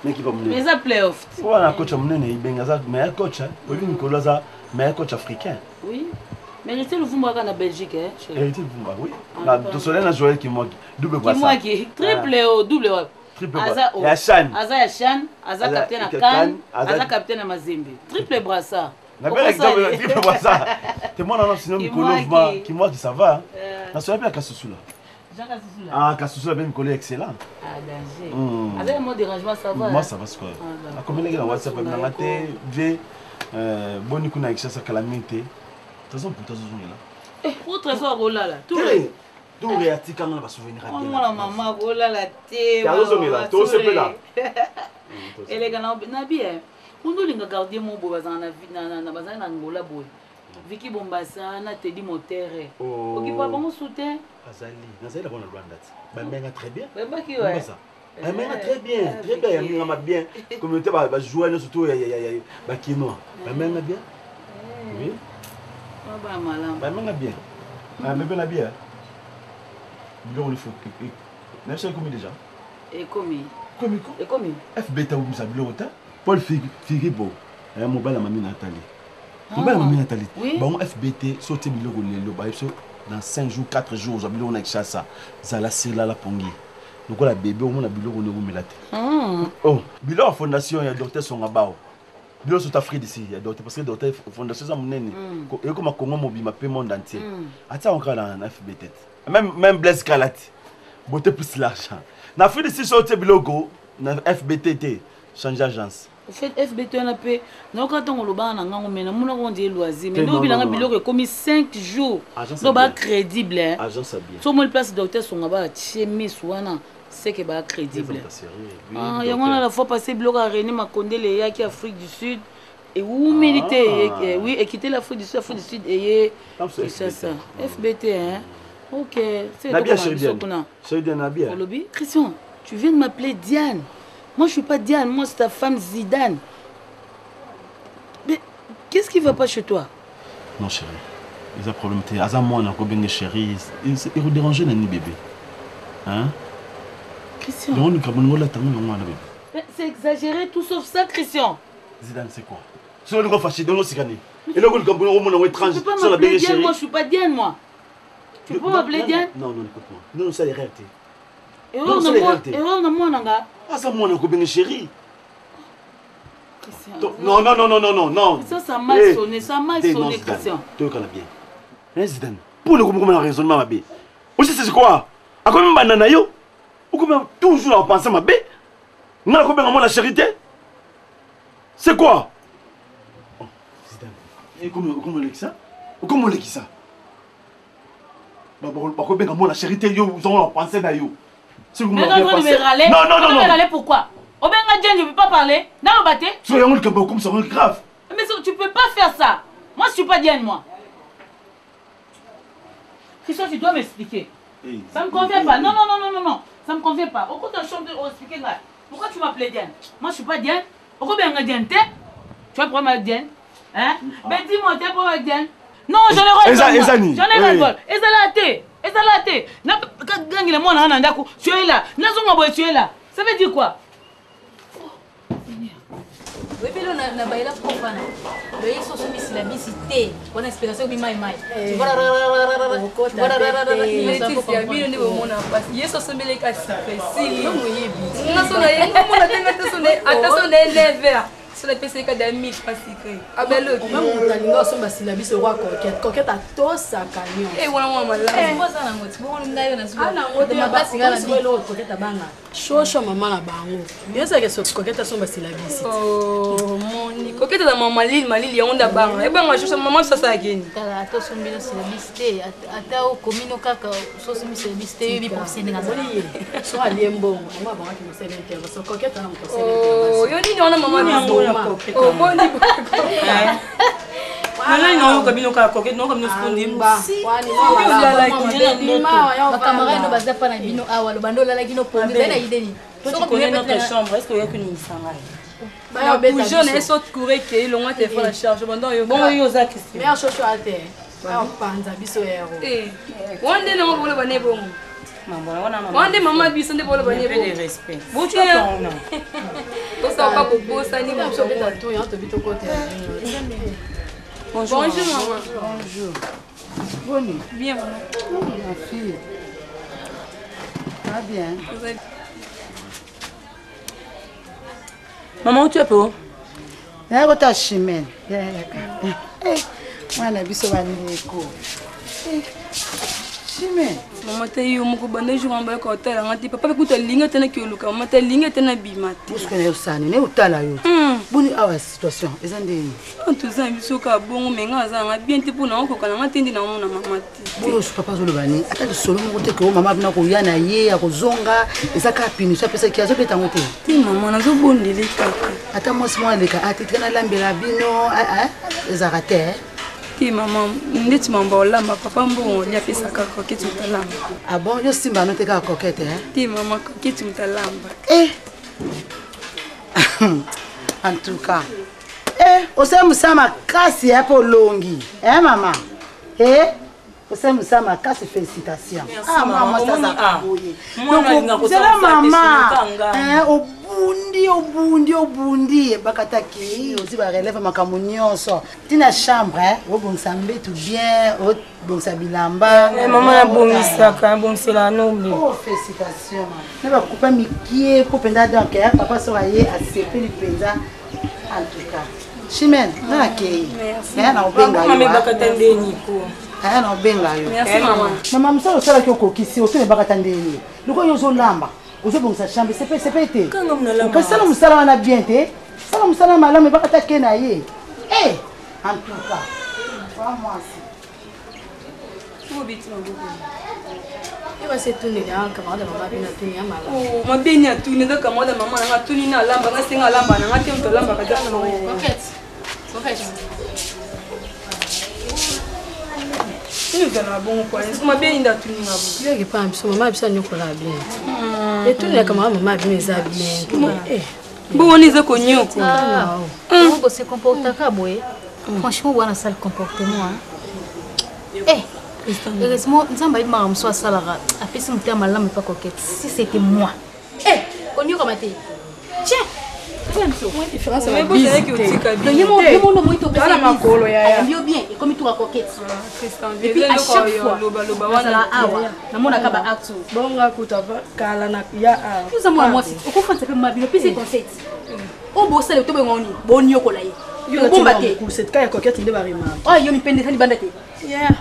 na ekipe ya Mais monene. eza playoff. Wana coach ya monene Ibenga aza meilleur coach hein. Oyebi mikolo aza meilleur coach africain. Oui, mais Héritier Luvumbu aka na Belgique, eh, chéri. Héritier Luvumba, oui. Ah, Na pardon. tosolai na Joël Kimwaki, double brassard. Kimwaki triple o double wapi? Triple Aza brassard. Ya Chan. Aza ya Chan, aza Aza capitaine na ya Can, Can, aza capitaine na Mazembe, triple brassard. Nabela exemple ya triple brassard te mwana na sino mikolo. Kimwaki. Vraiment Kimwaki, ça va hein. Nasolai mpe ya Kasusula. Jean Kasusula. Ah, Kasusula mpe mikolo excellent. Ah, danger. Aza ya mo dérangement, ça va? Moi hein? ça va sikoyo. Ah, d'accord. Akomelaki na WhatsApp nanga te vie, boni kuna Kinshasa, kala mingi te. Trésor mputa azozongela. Eh, pour Trésor akolala. Te, tour atikanga na basouvenir ya bien. Omona mama akolala te. Te, azozongela, mama, tosepela. Eleka na bi, eh. Kundu olinga gardien mo boye, bazala na bazali na Angola boye. Vicky Bombasa na Teddy Motere. Oh. Okipa bango soutien. Azali, nazali na bango na Luanda ti. Bamenga très bien. Bayembaki ouais. Bombasa. Bamenga très bien, très bien, yamenga ma bien. Communauté ba ba jouer nyonso surtout ya ya ya ba kinois. Bamenga bien. Oui. Ba malamu. Bamenga bien. Ah, bébé na bien. Biloko il faut. Na biso ekomi déjà. Ekomi. Ekomi ko? Ekomi. FB ta obimisa biloko te. Paul Firibo, mobali ya mami Nathalie. Mobali ya mami Nathalie. Bango FBT so tie biloko lelo ba biso dans 5 jours, 4 jours ozwa biloko na Kinshasa. Zala sirlala pongi. Lokola bébé omona biloko ndenge omela te. Oh, biloko ya fondation ya docteur Songa Bao. Biloko surtout Afrique d'ici ya docteur parce que docteur fondation eza monene. Ekoma Congo mobima pe monde entier. Atia yango kaka na FBT. Même même Blaise Kalati. Beauté plus l'argent. Na Afrique d'ici so tie biloko na FBT te change agence. Au fait FBT wana mpe nayoka ntango olobaka na ngango me namonaka on dirait loisir mais nde obilanga biloko ekomi 5 jours donc ba crédible hein. Agence ya bien. So omoni place docteur Songa ba atie misu wana c'est que ba crédible. Ah, yango wana la fois passée biloko ya René Makondele eyaki Afrique du Sud ewumeli te oui ekiteli Afrique du Sud Afrique du Sud eye Kinshasa FBT hein. Ok, c'est Nabia chérie Diane. Chérie Diane Nabia. Olobi, Christian, tu viens de m'appeler Diane. Moi, je suis pas Diane, moi, c'est ta femme Zidane. Mais qu'est-ce qui va pas chez toi? Non, chérie. Eza problème te. Aza mwana ko benge chérie. Il déranger nani bébé. Hein? Christian. Donc nous kabongo la tango mwana bébé. Mais c'est exagéré tout sauf ça, Christian. Zidane, c'est quoi? So liko fâché donc sikani. Eloko likambo ngo mona étrange. Tu peux pas So la m'appeler benge Diane, chérie. moi je suis pas Diane moi. Tu peux m'appeler Diane? Non, non, écoute-moi. Non, ça erreur te. Erreur na moi, erreur na moi nanga. Aza mwana ko benge chérie. Non, non, non, non, non, non, non. Ça, ça m'a sonné, ça m'a sonné, Christian. Toyokana bien. Hein, Zidane? Pour le coup, un raisonnement mabe. Aussi, c'est quoi? Akomi mbanda na yo? Okomi toujours à penser mabe? Nga nakobenga mwana chérie te? C'est quoi? Oh, Zidane. Okomi olekisa? Okomi olekisa? Bakobenga mwana chérie te yo ozongo na penser na yo. Mais en train de me râler. Non, non, non, non. Me râler pourquoi? Obenga Diane, je peux pas parler. Non, baté. So yango likambo comme ça grave. Mais tu peux pas faire ça. Moi, je suis pas Diane, moi. Christian, tu dois m'expliquer. Hey, ça me convient pas. Non, non, non, non, non, non. Ça me convient pas. Au compte de chambre, on expliquer là. Pourquoi tu m'appelais Diane? Moi, je suis pas Diane. Pourquoi bien Diane? Tu as un problème avec Diane? Hein? Mais dis-moi, tu as un problème avec Diane? Non, j'en ai ras le bol. J'en ai ras le bol. Ezala te. Ezala te. Na gangela mwana na ndako, tu es là. Nazonga boye, tu es là. Ça veut dire quoi? oyebeli na bayela profana loye so osomisila bisi te wana explication obi mai mai bino nde bomona mpasi yesu asombeleka sifesili moyebi ata so na ye 9 so napesaka da 1000 francs sucré abeloki moto alinga osomba sila biso roi coquette coquette atosaka nyonso wana mwa malamu coquette abanga shosho mama na bango yosaka so coquette asomba sila bisi moni coquette aza mama malili malili yango nde abanga ebanga shosho mama sasalakeni tala ata osombi no sila bisi te ata okomi no kaka sosombi sila bisi te yoyebi professeur ndenge azala so alie mbongo yango abangaki mosala intervention coquette ana moto asala intervention yo nini wana mama yango nalali nayoka bino kaka coquette nayoka bino seconde bakamarade no baza pa na bino awa loba nde olalaki no pongi ozali na idée nini Toi, tu connais notre chambre, est-ce que oyoki ningisa ngai? Bougeon na ye so courant ekei longwa telefone na charge banda oyoka bongo yo oza question mare shosho ate apanza biso yero wana nde nango boloba ne bongo wana nde mama biso nde boloba ne bongo tosaka bobosani Bonjour, Bonjour maman. Bonjour. Boni. Bien maman. Ma fille. Va bien. Maman, tu es pour Naye kota chimene. Mwana biso bandeko. Chimene. Mama te yo moko banda jour amba yoka otala nga te papa kuta alingi te naki oluka mama te alingi te na bima te. Bosuka na yo sani ne otala yo. Boni awa situation eza ndenge. Toza na biso kaka bongo me nga aza nanga bien te mpo na okoka nanga te nde naomona mama te. Bongo papa azoloba nini ata lisolo moko te ke mama abina koya na ye akozonga eza kaka punition apesaki azobeta yango te. Te mama nazobondele kaka. Ata mwasi mwana aleka ate tika nalambela bino ezalaka te. Te mama, ndeti mamba olamba papa mbongo olia apesaka Coquette moto alamba. Ah bon, yo simba no te kaka Coquette hein? Te mama, Coquette moto alamba. Eh. En tout cas. Eh, osali mosala makasi ya mpo olongi. Eh mama. Eh? Osali mosala makasi félicitation. Ah mama, mwasi azalaka boye. Donc, zela mama. Eh, obundi obundi obundi ebakataki ozwi barelève makambo nyonso ntina chambre eh, obongisa mbetu bien obongisa bilamba eh, mama nabongisaka nabongiselaka nobe oh, félicitation na bakupa mikie mpo mpenza donc eh, papa soki aye asepeli mpenza en tout cas chimene nga nakei naya na obenga yo na obenga yo mama mosala osalaki okokisi osala ebakata ndeni lokola yo ozolamba ozobongisa chambre sepe sepe te okosala mosala wana bien te sala mosala malamu ebakata ke na ye eh, en tout cas mwasi mabeni atuni eza camarade ya mama nanga atuni na alamba nga senga alamba nanga te moto alambaka te nini ozalaka bongo kwa mabeni nde atuni nga bo yoki pa biso mama biso anyokolaka bien etunelaka mama mama bino eza bien te bongo wana eza konyokola bose comportaka boye franchement wana sale comportement eh heureusement nzambe ayebi makambo mosusu asalaka apesi motema malamu epa coquette si c'était moi eh konyokama te tiens yo bien ekomi tuka coquette et puis à chaque fois nazala awa namonaka ba acte bonga kuta kala na ya awa oza mwana mwasi okofandisa mpe mabino pesi conseil oyo bosala to benga nini boniokola ye obomba te ka ya coquette nde baremar oyo yo mipende eza libanda te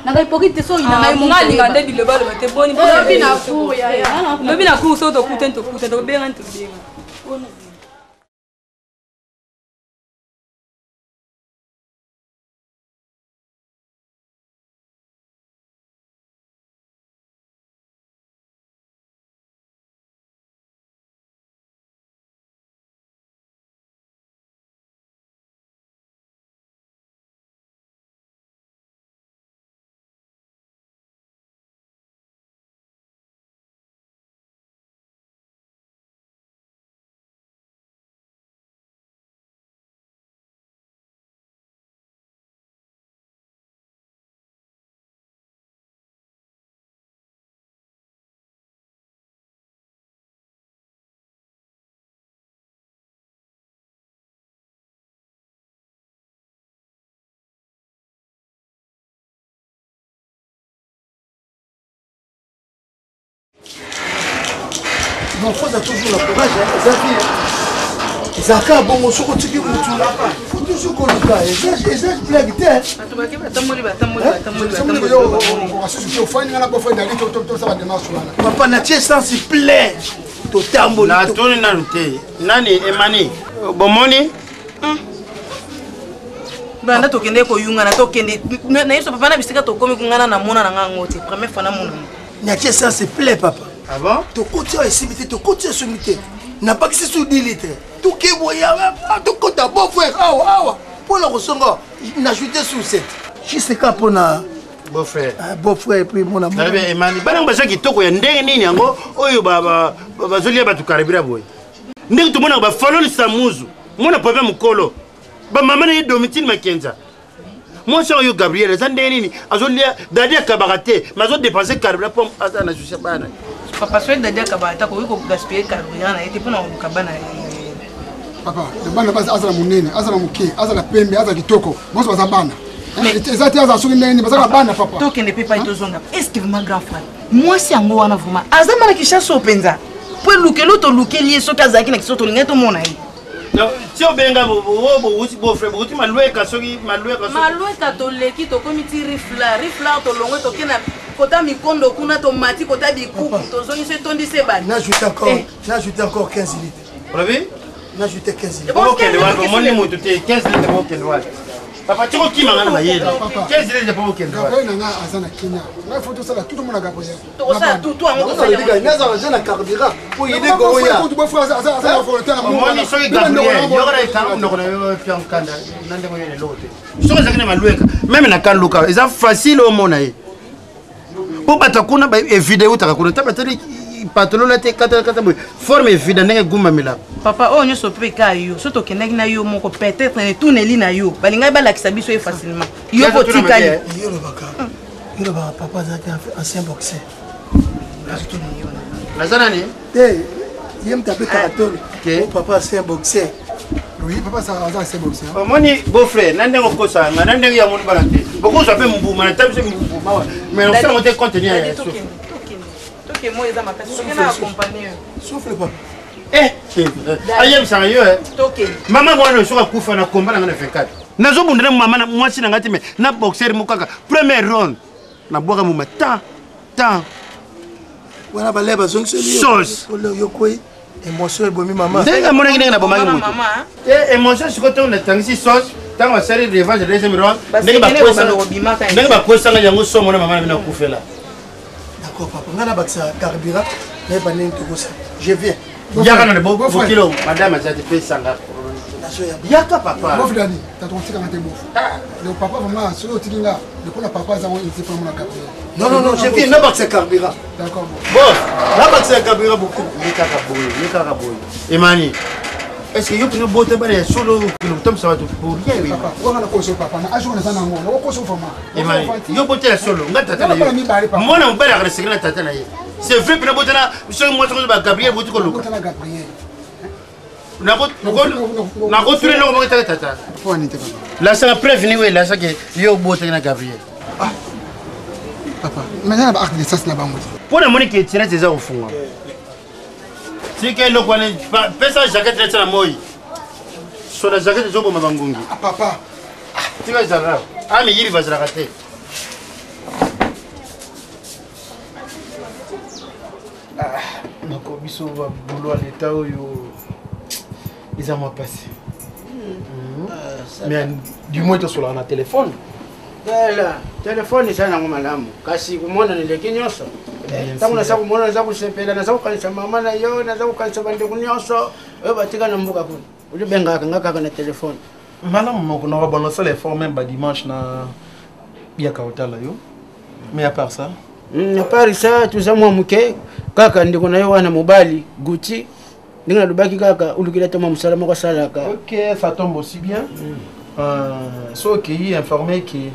nanga hypocrite te soki na ngai mongalinga nde bilobaloba te boni lobi na cour yaya lobi na cour soki tokutani tokutani tobengani tobenga Non, faut toujours la courage, hein, eza vie. Hein. Ezalaka bongo soki otiki mutu, faut toujours koluka. Eza eza blague te. Bato bake batamboli batamboli batamboli batamboli. Ofandi nga na bofandi ali tosala démarche wana. Papa natie essence plein. Totamboli. Natuni nanu te. Nani Emani? Bomoni? Banda tokende koyungana tokende na yeso papa na bisika tokomi kungana na mona na nga yango te première fois namona. Natie essence plein papa. Ah bon? Tokoti awa esimbi te, tokoti esimbi te. Napakisi su 10 litres. Toke boye tokota bon frère awa awa. Mpo na kosonga n'ajoute sur 7. Juste kaka mpo na beau frère. Ah, beau frère et puis mona mona. Bien Emani, bana baza kitoko ya ndenge nini yango oyo ba ba bazolia bato karibira boye. Ndenge tomonaka ba faloli samuzu, mona papa mokolo. Ba mama na ye Domitine Makenza. Mwasi oyo Gabriel eza ndenge nini azolia dadi akabaka te mais azodepense carburant mpo aza na susi ya bana. Papa soki dadi akabaka te akoki kogaspille carburant na ye te mpo na koluka bana ye. Papa, bana azala monene, azala moke, azala pembe, azala kitoko, bonso baza bana. Eza te azala soki ndenge nini, bazala bana papa. Tokende mpe pai tozonga. Est ce que vraiment grand frère mwasi yango wana vraiment aza mana Kinshasa oyo mpenza mpo elukeli tolukeli ye soki azalaki na Kinshasa tolingaki tomona ye. Ti obenga bowuti bofre bowuti malweka soki malweka malweka toleki tokomi ti rifla rifla tolongwe toke na kota mikondo kuna tomati kota bikuku tozongisi etondisi ebandi. N'ajoute encore, n'ajoute encore 15 litres. Olobi? N'ajoute 15 litres. Okende wapi? Omoni motu te 15 litres okende wapi? Papa, tiko kima nga na mayele. Quel zele papa okende? Gabriel na nga aza na Kenya. Ngai faut tosala tout omona Gabriel. Tokosala tout tout yango tosala yango. Naza na na carburant po yede koya. Omoni soki Gabriel yoko na ekanga monoko na yo pia nkanda na ndenge oyo na eloko te. Soki ezalaki na malweka meme na kanluka eza facile omona ye. Po bato kuna ba evide eutaka kuna ta batali patolola te kata kata boye forme evida ndenge egumbamela. Papa oyo nyonso mpe ka yo so tokendaki na yo moko peut-être na etuneli na yo balingaki balakisa biso ye facilement yo mpo otikali. Yo olobaka yo olobaka papa azalaki ancien boxer. Naza nani? Te ye moto abetaka tolo. Papa ancien boxer. Oui, papa aza ancien boxer. Omoni beau frère na ndenge okosaka nga na ndenge ya moni bana te. Bokozwa mpe mbuma na tabiso mbuma wa. Mais osala ngo te compte tenu ya souffle. Toke moi eza makasi soki na accompagner yo. Souffle papa. Eh, ayebisaka yo eh. Toke. Mama mwana soki akufa na komba na nga na 24. Nazobunda na mama na mwasi na nga te mais na boxer moko kaka première round nabwaka moma tan tan wana bale bazongiseli sauce yo kwei émotion ebomi mama ndenge amonaki ndenge nabomaki moto te émotion sikoyo ntango natangisi sauce ntango basali revanche ya deuxième round ndenge bakwesanga yango somo na mama na bino akufela d'accord papa ngai nabakisa carburant nayeba ndenge tokosa je viens yaka na bokilo madame aza te pesanga yaka papa bof dani tata otikanga te bof donc papa vraiment soki otiki nga lokola papa aza ngo ete mpo na gabriel non non non je viens nabakisa carburant d'accord bof nabakisa carburant beaucoup ye kaka boye ye kaka boye emani est ce que yo mpena bota bana ya solo okende kotambwisa bato pour rien wana nakoso papa na age wana eza nango nakokoso vraiment emani yo bota ya solo nga tata na yo mwana mobali akareseke na tata na ye c'est vrai mpena botana soki mwasi kozo ba gabriel boti koluka nakotuna eloko moko etaka tata lasaka preuve nini oyo elasaki yo obotaki na gabriel papa maintenant na ba acte de sens na bango mpo namoni ke tirete eza kofungwama tika eloko wana pesa jaquette natia na moi sona jaquette ezoboma bangungi papa tika ezalaka a miyibi bazalaka te noko biso babulo ya leta oyo eza mwa mpasi mais du moins tosolaka na telefone tala telefone eza nango malamu kasi komonana eleki nyonso ntango naza komona naza kosepela naza kokanisa mama na yo naza kokanisa bandeko nyonso oyo batika na mboka kuna olibengaka nga kaka na telefone malamu moko noko bana osala effort même badimanche na yaka otala yo mais à part ça à part ça toza mwa moke kaka ndeko na yo wana mobali guti ndenge nalobaki kaka olukela ata mwa mosala moko asalaka ok ça tombe aussi bien so okei informé ke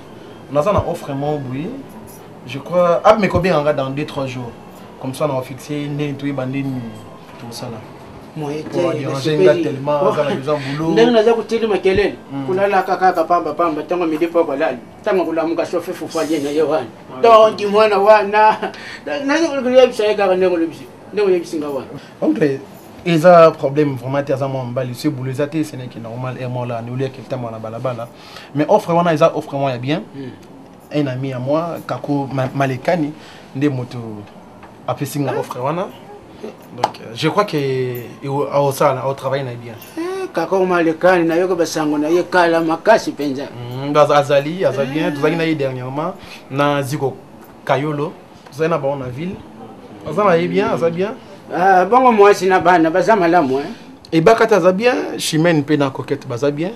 naza na offre moko boye je crois abimeka obenganga dans 2 3 jours comme ça na ofixe ndenge toyeba ndeni tosala ndenge naza kotelema kelele kolalaka kaka pamba pamba ntango midi mpo kolala ntango kolamuka sofe fufu alie na ye wana donki mwana wana nazoyebisa ye kaka ndenge olobisi ndenge oyebisi nga wana oncle eza problème vraiment te aza mwa mobali se boulot eza te ce n'est que normal air mwa la oliaki ntango na balabala mais offre wana eza offre mwa ya bien un ami à moi kako malekani nde moto apesi nga offre wana donc je crois que aosala aotravaille na bien kako malekani nayoki basango na ye kala makasi mpenza azali aza bien tozalaki na ye dernièrement na ziko kayolo tozali na bango na ville aza na ye bien aza bien bongo mwasi na bana baza malamu ebaka te aza bien chimene mpe na coquette baza bien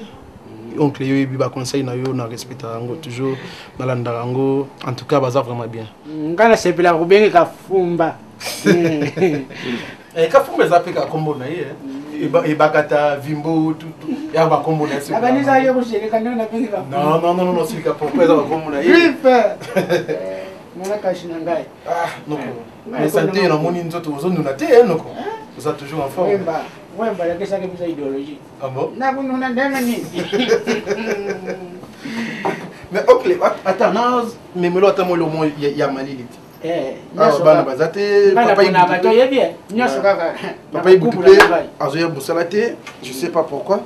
oncle yo oyebi baconseil na yo na respectaka yango toujours nalandaka yango en tout cas baza vraiment bien nga nasepelaka kobengeka fumba kafumba eza mpe kaka kombo na ye ebakata vimbo ya bakombo na ye koseleka ndenge nabengeka non non non non silika pourquoi eza bakombo na ye nana kasi na ngai noko mais sante namoni nzoto ozonuna te noko oza toujours en forme wemba wemba lakisaki biso idéologie Ah bon? Nakununa ndenge nini? Mais ok, attends, na memelo ata molo mo ya malili te. Awa bana baza te, papa Ibutu. Toyebi nyonso kaka. Papa Ibutu pe azoya mosala te, je sais pas pourquoi.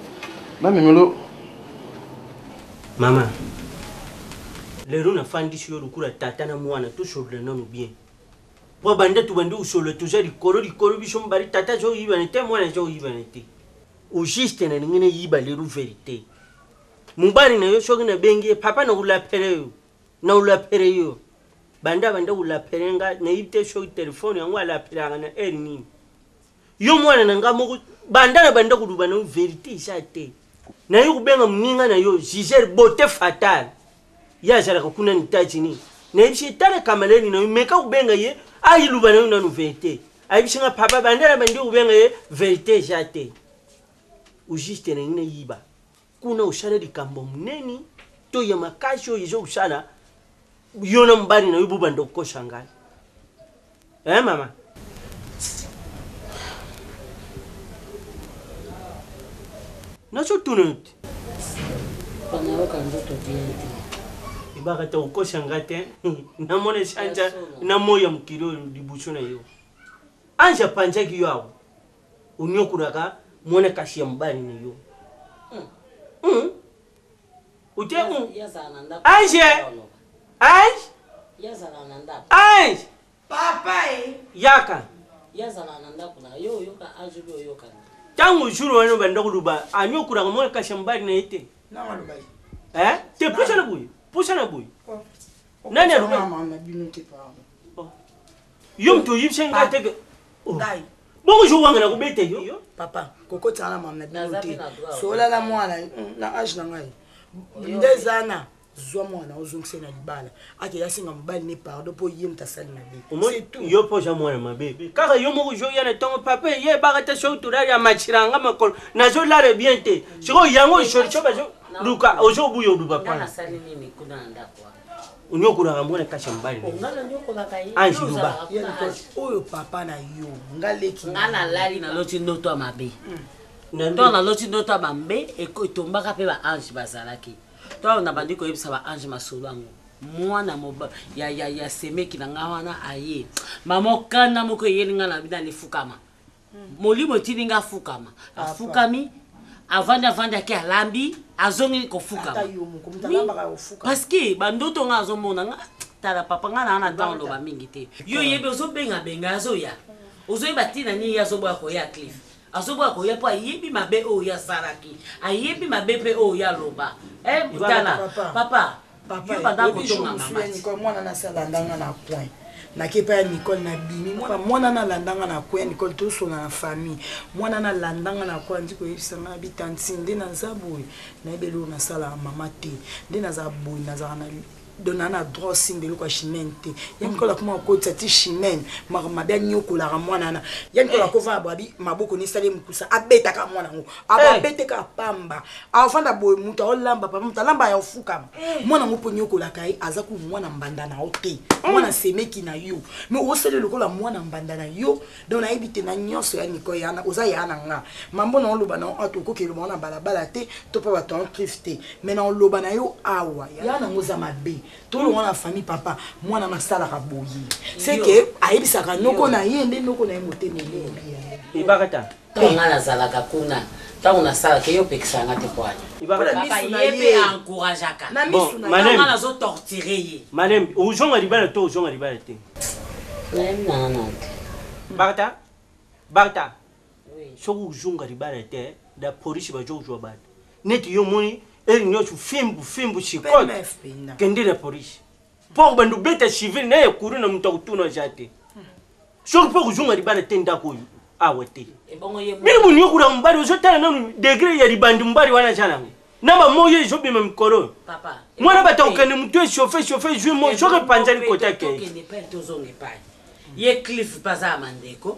Na memelo Mama, lelo nafandisi yo lokola tata na mwana tosolola nanu bien po banda tobandi kosolola toza likolo likolo biso mibale tata azoyibana te mwana azoyibana te au juste nalingi nayiba lelo verité. Mobali na yo soki nabengi ye papa nakolapele yo nakolapele yo banda banda kolapele nga nayebi te soki telefone yango alapelaka na heure nini yo mwana na nga moko banda na banda koloba na yo verité eza te naye kobenga moninga na yo gisele beauté fatale ye azalaka kuna na états-unis nayebisi ye tala kamaleli na yo meka kobenga ye ayiluba na yo nanu verité ayebisi nga papa banda na bandi kobenga ye verité eza te ojuste na ngi nayiba kuna osala likambo monene to ya makasi oyo eza kosala yo na mobali na yo bobanda kokosa ngai eh mama nazotuna yo te nayoka nzoto bien te ebaka te kokosa ngai te namona esanja na moi ya mokili oyo liboso na yo ange apanzaki yo awa onyokolaka mwana kasi ya mobali na yo hmm. Ote ange ange ange papa e yaka yazala na ndako na yo oyoka ange obi oyoka ntango jour wana obanda koloba anyokolaka mwana kasi ya mobali na ye te te pusana boye pusana boye oh. nani aloba oh. yo moto oyebisa ngai te oh. bongo jour wanga nakobeta yo papa kokotisa na mama na bino te sola na mwana mm, na age na ngai nde eza na zwa mwana ozongisa na libala akei asenga mobali ne pardon mpo ye moto asali mabe yo mpo oza mwana mabe kaka yo moko ozoya na ntongo papa ye ebaka te soki tolali amatshilanga makolo nazolala bien te sikoyo yango solution bazoluka ozobuya oluba pana onyokolaka mwana kasi ya mobali ange loba oyo papa na yo nga leki nga nalali naloti ndoto ya mabe to naloti ndoto ya mabe etombaka mpe baange bazalaki to nabandi koyebisa baange masolo yango mwana ya, ya, ya semeki na nga wana aye mama okanda moko eyeli nga na bina nifukama molimo etindi nga afukama afukami avandi avandi ake alambi azongi kofukama parce que bandoto nga azomona nga tala papa nga naa na ntango oloba mingi te yo oyebi ozobengabenga azoya ozoyeba ntina nini ye azoboya koya cliff azoboya koya mpo ayebi mabe oyo ye asalaki ayebi mabe mpe oyo ye aloba eh, tala papa yo banda kotonga mama mwana nasala ndanga na coin nake epai ya nicole nabimi mwana nalandanga na coin nicole tosona na famille mwana nalandanga na coin andi koyebisa ngai bitanti nde naza boye nayebi eloko nasalaka mama te nde nazala boye nazalaka na donc naa na droit osimba eloko ya chimene te ya nicole akoma kokotisa ti chimene makambo mabe anyokolaka mwana wana ya nicole eh. akovanda boye maboko nesali mokusa abetaka mwana yango abeteka pamba avanda boye moto aolamba papa moto alamba ya ofukama eh. mwana yango mpo nyokolaka ye aza ku mwana mbanda na yo te mm. mwana semeki na yo mais osali lokola mwana mbanda na yo donc nayebi te na nyonso ya niko yana oza ya na nga mambo na oloba na yo ato okoki eloba na balabala te to mpe bato yango trife te mais na oloba na yo awa ya nango oza mabe tolongwa na famille papa mwana nasalaka boye c'est que ayebisaka noko na ye nde noko na ye motema elembi ebakata ntango ngai nazalaka kuna ntango nasalaka ye opekisaka nga te poani ye mpe encourageaka nga nazotortire ye malembe ozonga libala to ozonga libala te nayebi nanga na te barta barta soki ozonga libala te da polisi bazokozwa bato neti yo omoni eri nyonso fimbu fimbu sikote kende na polisi mpo bando beta civil na ekuru na moto akotuna aza te soki mpo kozonga libala te ndako oyo awa te bino boniokola mobali ozotala nanu degre ya libandi mobali wana aza nango na bamoyi ezobima mikolo oyo mwana bato akokende motu echauffe chauffe zwi moi soki epanzani kota kei ye cliff mpe aza ya mandeko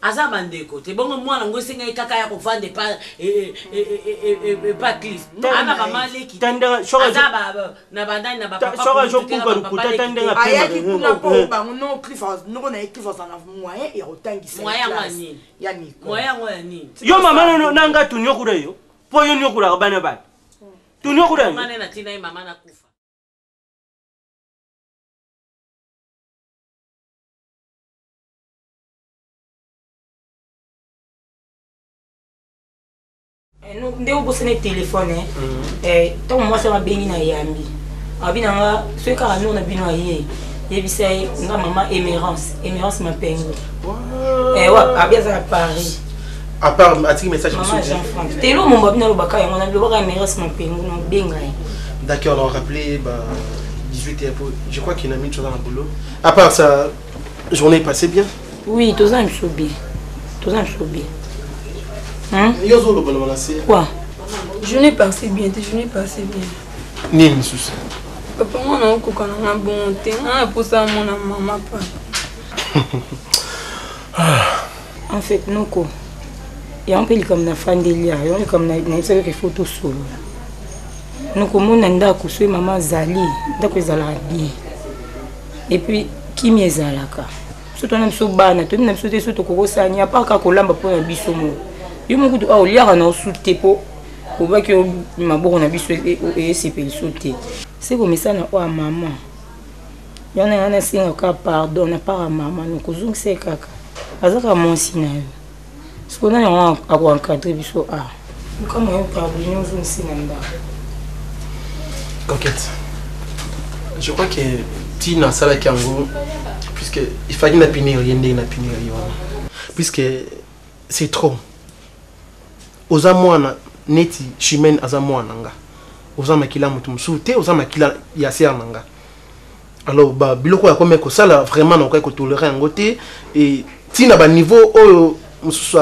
aza bandeko te bongo mwana ngo esengaki kaka ya kovanda epa e, e, e, epa cliff ana bamaleki aza na bandani na soki azokuka lokuta ta ndenge ayaki kuna mpo bango no cliff noko na ye cliff aza na moyen ya kotangisa moyen yango ya nini ya niko moyen yango ya nini yo mama na nga tuniokuda yo mpo yo niokulaka bana bato tuniokuda yo natina ye mama nakufa Eh, nde obosani telefone eh. eh, ntango mwasi yango abengi na yambi abi na nga soki kaka no na bino aye yebisa ye nga mama emerance emerance mapengo abi aza na paris. À part atiki message Maman Jean Franck. Telo momba bino lobaka yango na lobaka ya Meras Mampengu na benga ye. D'accord, on a rappelé bah, 18h. Je crois qu'il a mis une chose dans le boulot. À part ça, journée passée bien. Oui, toza biso bien. Toza biso bien. Hein? Yo zo loba na se. Quoi? Journée passée bien, te journée passée bien. Nini lisusu? Papa mwana okoka na nga bongo te. Nga na posa mona mama pa. En fait, noko yango mpe likambo nafandeli ya yango likambo nayebisaki ke fo tosolola nokomona ndako soki mama azali ndako ezalaka bien epuis kimia ezalaka biso twana biso bana toyebi na biso te so tokoki kosala nini apart kaka kolamba mpo na biso moko yo moko kutu awa oliaka na osu te mpo obaki maboko na biso esepeliso te se komesana oyo ya mama yana nga nasenga kaka pardon na part ya mama nokozongisa ye kaka aza kaka mwasi na yo sikoyo nani yango akoencadre biso a luka moyen pardonne ozongisi na ndako. Coquette, je crois que Tina asalaki yango puisque il fallait na punir ye ndenge na punir ye wana puisque c'est trop. Oza mwana neti Chimène aza mwana nga, oza makila moto mosusu te, oza makila ya sœur na nga. Alors ba biloko ya komi kosala vraiment nakoki kotolere yango te et ntina ba niveau oyo mosusu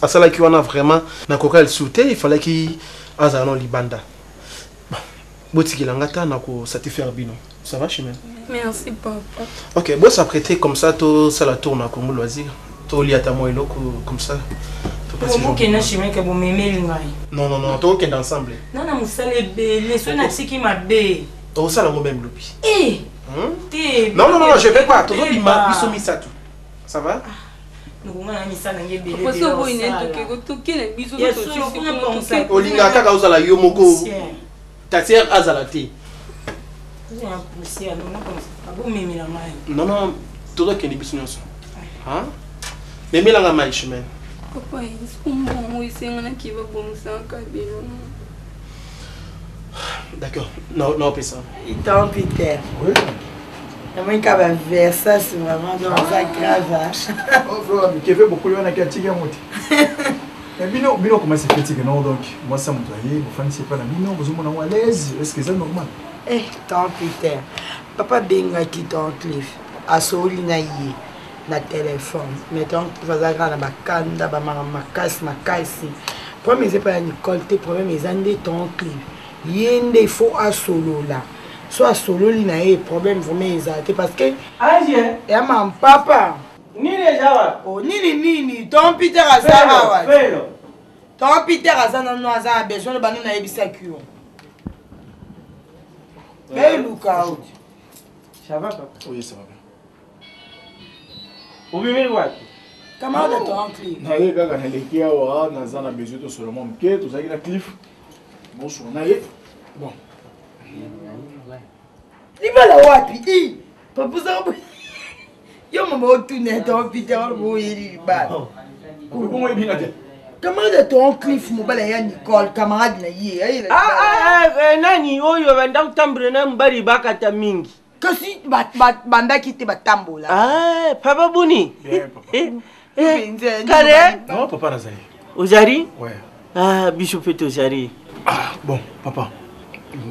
asalaki wana vraiment nakoka lisusu te, il fallaki azala no libanda. Bon, botikela nga ta na kosatisfaire bino. Ça va Chimène? Merci papa. Ok, bo s'apprêter comme ça tosala tour na Congo loisir, tolia ata mwa eloko comme ça. Bokenda Chimène ke bomemeli ngai. Non non non, tokokenda ensemble. Nana mosala ebele soki natiki mabe. Tosala yango même lobi. Eh! Te. Non non non, je vais pas. Tozobima biso misato. Ça va? Nokonga na misala nge ebele. Olingaka kaka ozala yo moko. Ta sœur azala te. Abomemela ngai. Non non, tozokende biso nyonso. Hein? Memelanga mai Chimène. Papa, mbongo esenganaki babongisaka bino. D'accord, naopesa. Itan Peter. Oui. namoni kaka baversas vraiment donc eza grave. Flora mikeve bokoli wana ki atiki yango te. Mais bino bino comment se fait-il que non donc mwasi ya moto aye bofandisi epai na bino bozomona yango à l'aise, est ce que eza normal? Eh, ton Peter, papa abengaki ton Cliff, asoli na ye na telefone, mais ton Cliff aza kaka na bakanda bamakambo makasi makasi. Problème eza epai ya Nicole te, problème eza nde ton Cliff. Ye nde il faut asolola. So asololi na ye problème vraiment ezala te parce que Aje ya mampapa. Nini eza wapi? Oh, nini nini ton Peter aza awa. Felo. Ton Peter aza nanu aza na besoin bando nayebisaki yo. Beluka o. Ça va papa? Oui, ça va bien. Obimeli wapi? Camarade ton Cliff. Naye kaka naleki awa naza na besoin tosolola mwa moke, tozalaki na Cliff. Bonsoir na ye. Bon. Libala wapi? I. Papa yo mama otuna ton Peter boyeli libala. Bongo ebina te. Camarade ton Cliff mobala ya Nicole, camarade na ye. Nani oyo banda kotambula na mobali bakata mingi. Kasi bandaki te batambola. Ah, papa boni. Kare? Non, papa nazali. Ozali? Ouais. Ah, biso mpe tozali. Ah, bon, papa.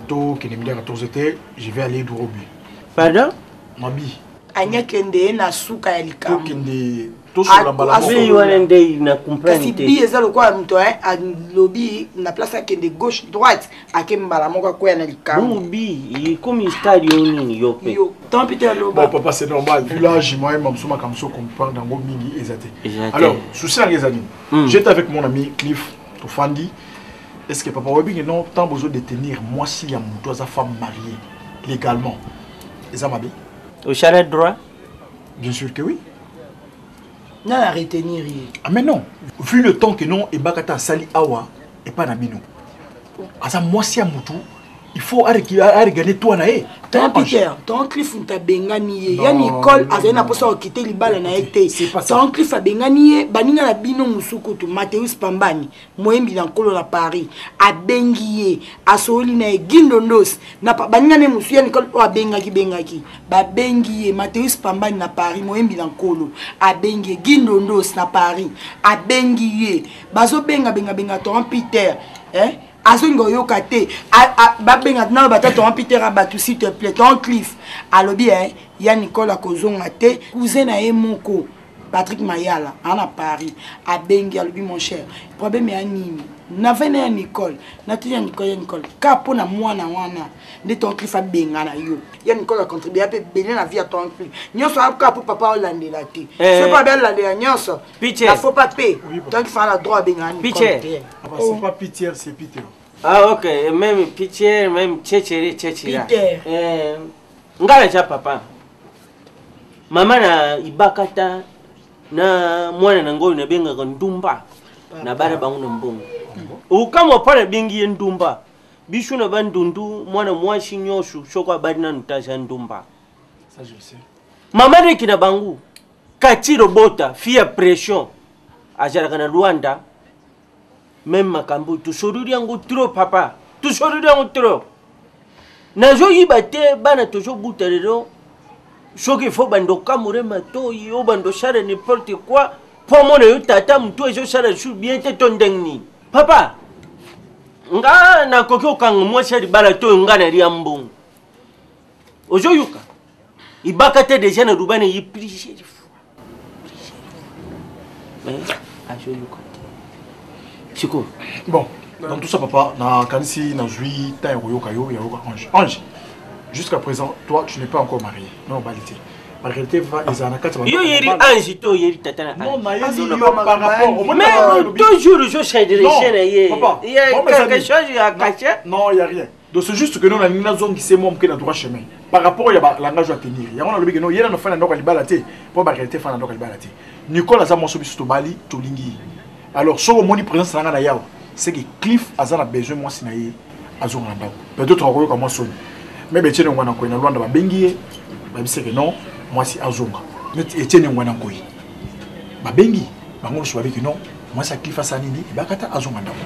Tokende midi ya 14 te, je vais aller droit au but. Pardon? Mabi. Anyakende ye na suka ya likambo. Tokende tosolola mbala moko. Bi wana nde na comprendre kasi te. Bi eza lokola moto alobi na place akende gauche droite ake mbala moko akwea na likambo. Bongo bi ekomi stade yo nini yo mpe. Yo tant pis te aloba. Bon papa, c'est normal, vu l'âge moi même so makambo so comprendre yango mingi eza te. Alors souci yango eza nini? J'étais avec mon ami Cliff tofandi. Est-ce que papa oyebi ke non, tant bozo détenir mwasi ya moto aza femme mariée légalement, eza mabe? Osala droit? Bien sûr que oui. Nana retenir ye. Ah mais non, vu le temps que non ebakata asali awa epa na bino. Aza mwasi ya mutu, il faut aregane toi na ye. Ton Peter, ton Cliff abengani ye. Ya Nicole azali na posa kokite libala na ye te. Ton Cliff abengani ye, baninga na bino musukutu, Mateus Pambani, moyembi na nkolo na Paris, abengi ye, asololi na ye Gindondos, na baninga ne musu ya Nicole oyo abengaki bengaki. Babengi ye Mateus Pambani na Paris, moyembi na nkolo, abengi ye Gindondos na Paris, abengi ye. Bazo benga benga benga ton Peter, hein? Azolinga oyoka te. Babenga nano bata ton Peter abatu s'il te plaît, ton Cliff alobi eh, ya Nicole akozonga te. Cousin na ye moko Patrick Mayala ana Paris abengi alobi mon cher, problème ya nini nave na ya Nicole, natuni ya Nicole, ya Nicole ka mpo na mwana wana nde ton Cliff abenga na yo. Ya Nicole acontribue mpe ebele na vie ya ton Cliff nyonso kaka mpo papa olandela te. Soki abe alandela nyonso, na faut pas pe ton Cliff ana droit abenga Nicole te. C'est pas Peter, c'est Peter. Ah ok, même Peter, même Tchétchéri, Tchétchéra. Peter. Eh, nga na papa. Mama na ibakata na mwana na ngoyo nabengaka ndumba na bana bango na mbongo. Okamwa mpo nabengi ye ndumba. Biso na bandundu mwana mwasi nyonso soko abali nanu te aza ndumba. Ça je le sais. Mama leki na bango Kati Robota, fille ya pression, azalaka na Luanda. Meme makambo tosololi yango trop papa, tosololi yango trop. Nazoyiba te bana tozobuta lelo soki fo bando kamure matoyi o bando sala n'importe quoi mpo amona yo tata motu ezosala lisusu bien te to ndenge nini papa. Nga nakoki kokanga mwasi ya libala to nga nalia mbongo ozoyoka ibaka te deja na luba na ye plusieurs fois, mais azoyoka te sikoyo. Bon, dans tout ça papa, nakanisi nazwi temps ya koyoka yo, ya yoka Ange. Ange, jusqu'à présent toi tu n'es pas encore marié, non obali te. La réalité va ezala na kati ya yo yeri Ange to yeri tata na Non, nayeli yo par rapport mais toujours je s'adresse na ye. Papa, il y a quelque chose à cacher. Non, il y a rien. Donc c'est juste que nous nalingi nazongisa mwa moke na droit chemin par rapport ya balangage ya tenir yango. Nalobi ke no ye nano fana ndako ya libala te, mpo baréalité fana ndako ya libala te. Nicole aza mwasi biso tobali, tolingi ye. Alors soki omoni présence na nga na yawa, c'est que Cliff aza na besoin mwasi na ye azonga na ndako. Peut-être akoyoka mwa soni, mais Etienne Ngwana Nkoi na Lwanda babengi ye, babisi ke non, mwasi azonga. Neti Etienne Ngwana Nkoi babengi bango nyonso, babiki non, mwasi ya Cliff asala nini, ebakata azonga ndako.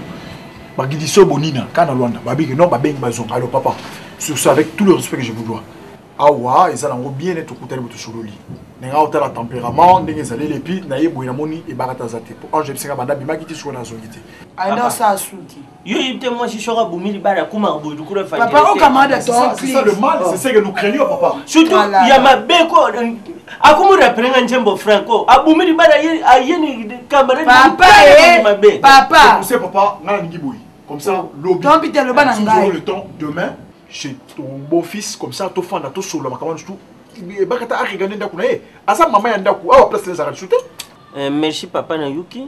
Bagidiso bonina kana Lwanda babiki non, babengi bazonga. Alors papa, sur ça, avec tout le respect que je vous dois, awa eza nango bien neti okutani boto sololi ndenge aotala tempérament ndenge ezaleli, epuis naye boye namoni ebakata aza te po Ange ebisaka banda abimaki ti sikoyo nazongi te. Anda osala suki. Yo yebi te mwasi soki abomi libala akomaka boye lokola. Papa, okamada. C'est ça le mal, c'est ce que nous craignons papa. Surtout ya mabe ko akomi rappeler nga nzembo Franco abomi libala ayeni camarade. Papa, mabe. Papa. C'est papa nga nalingi boye comme ça lobi. Ton Peter loba na ngai. Le temps demain chez ton beau-fils, comme ça tofanda tosolola makambo wana, surtout ebakata aregande ndako na ye, aza mama ya ndako awa, place ezalaka lisusu te. Merci papa. Nayuki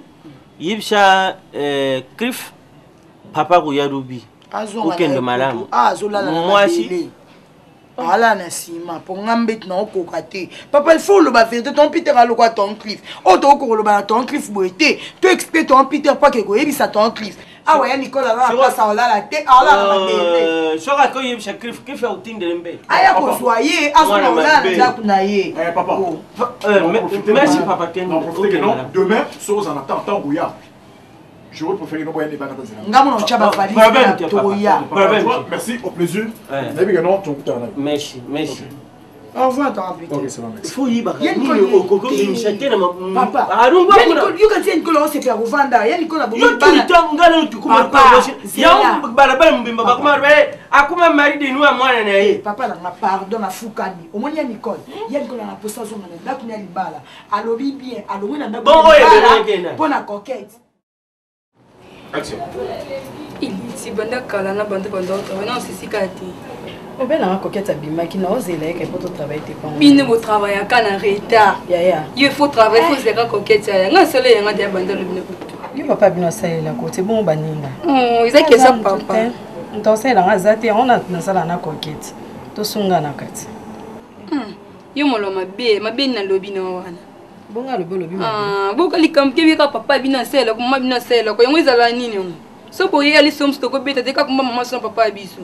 yebisa Cliff papa koya lobi. Okende malamu. Azolala mwasi. Ala na nsima mpo nga mbeti na okoka te papa. Il faut oloba vérité. Ton Peter alokwa ton Cliff oyo tokoki koloba na ton Cliff boye te. To explique ton Peter mpo ake koyebisa ton Cliff awa ya Nicole alala place, aolala te, aolala mabele. Soki akoyebisa Cliff, Cliff akotindele mbe. Aya kozwa ye, azonga olala na ndako na ye. Papa, merci papa. Kende. Demain soki ozala na temps, ntango koya, j'aurais préféré no boya nebaka nzela. Nga mona otya bavalise, tokoya. Merci, au plaisir. Nayebi ke non, tokutana na. Merci, merci. Au revoir, ton Peter. Ok, ça va, merci. Faut yibaka nini okoki obimisa te na papa. Yoka ti ya Nicole osepela kovanda ya Nicole. Yo tout nga na tukuma yango balabala mobimba bakoma akoma mari de nuit ya mwana na ye. Papa nanga, pardon, nafukami. Omoni ya Nicole, ya Nicole na posa azonga na ndako ya libala. Alobi bien, alongwi na ndako mpo na Coquette. Action. Iliti banda kala na banda banda otravaille na osisika te. Obelanga Coquette abimaki na ozela ye po totravaille te. Bino botravaillaka na retard. Yaya. Yo faut travaille, faut ozela Coquette yaya nga solo yanga deya banda lobi na butu. Yo papa bino asalelako te bongo baninga. Eza kesa papa. Moto asalelanga aza te, yango nasala na Coquette, tosunga na kati. Yo molo mabe mabe nalobi na wana. Bongo alobi olobi. Boka likambo te bika papa bino asalelako, mama bino asalelako, yango ezala nini? Yango so boyeyali so mosu tokobeta te kaka mama so na papa ya biso.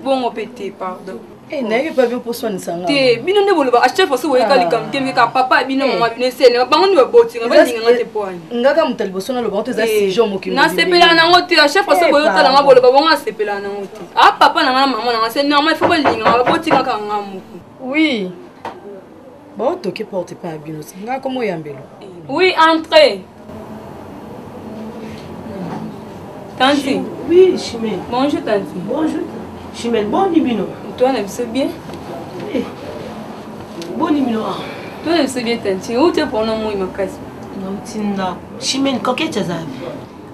Bongo mpe te, pardon. Eh, nayebi pa bino poswanisa nga te bino nde boloba a chaque fois soki boyeka likambo te meka papa bino mama bino eselema bango nde babotinga balinga nga te poani ngaka moto ya liboso naloba ngo to eza sujet mokili nasepelaka nango te a chaque fois soki boyotala nga boloba bongo nasepelaka nango te a papa na nga na mama na nga c'est normal il faut balinga nga babotinga kaka nga moko oui baotoki porte pa ya bino te nga komo oyambelo oui entrez Tanti. Oui, Chimène. Bonjour, Tanti. Bonjour. Chimène, boni bino. Toi, na biso bien. Eh. Boni bino ah. Toi, na biso bien, Tanti. Où tu pour moi makasi? Nauti ndako. Chimène, coquette azali.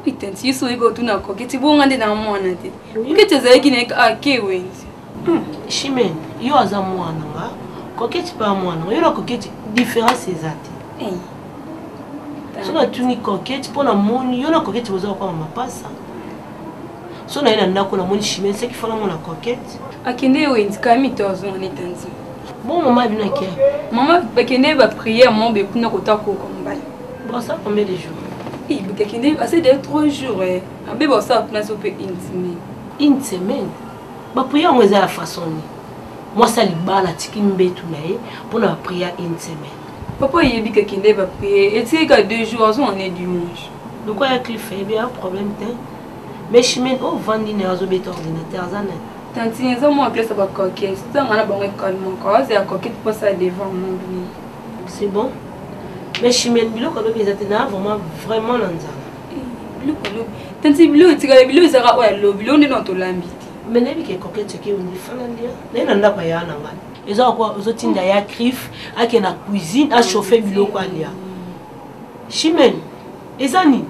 Oui, Tanti, yesu oyeko otuna coquette bonga nde na mwana te. Coquette azalaki na ye ake wenzi. Chimène, yo aza mwana nga. Coquette pa mwana. Yo na coquette différence eza te. Eh. So natuni coquette mpo namoni yo na coquette boza kokoma mapasa. So naye na ndako namoni Chimène seki fana mona coquette. Akende wenzi kami to azonga ne Tanti. Bon mama bino akia. Mama bakende ba prière mo be kuna kota koko mbali. Bon ça combien de jours? Eh, bakende assez de 3 jours eh. Abe ba sa kuna so pe une semaine. Une semaine. Ba prière ngo eza ya façon nini? Mwasi ya libala atiki mbetu na ye mpo na ba prière une semaine. Papa oyebi ke kende ba prière etiki ka 2 jours azonga ne dimanche. Lokola ya cliff eyebi ya problème te. Mais Chimène oyo ovandi na ye azobeta ordinateur aza nani? Tantine eza mwa classe ya ba coquette. Tanga na bango calmement. Aza ya coquette mpo asala devant monde nini. C'est bon. Mais Chimène biloko alobi eza te na vraiment vraiment na nzala. Biloko alobi. Tantine biloko etikala biloko ezaka oyo alobi biloko nde na tolambi te. Mais nayebi ke coquette eke ondi fana ndia. Naye na ndako ya na ngai. Eza kwa ozotinda ya griffe ake na cuisine a chauffer biloko alia. Chimène eza nini?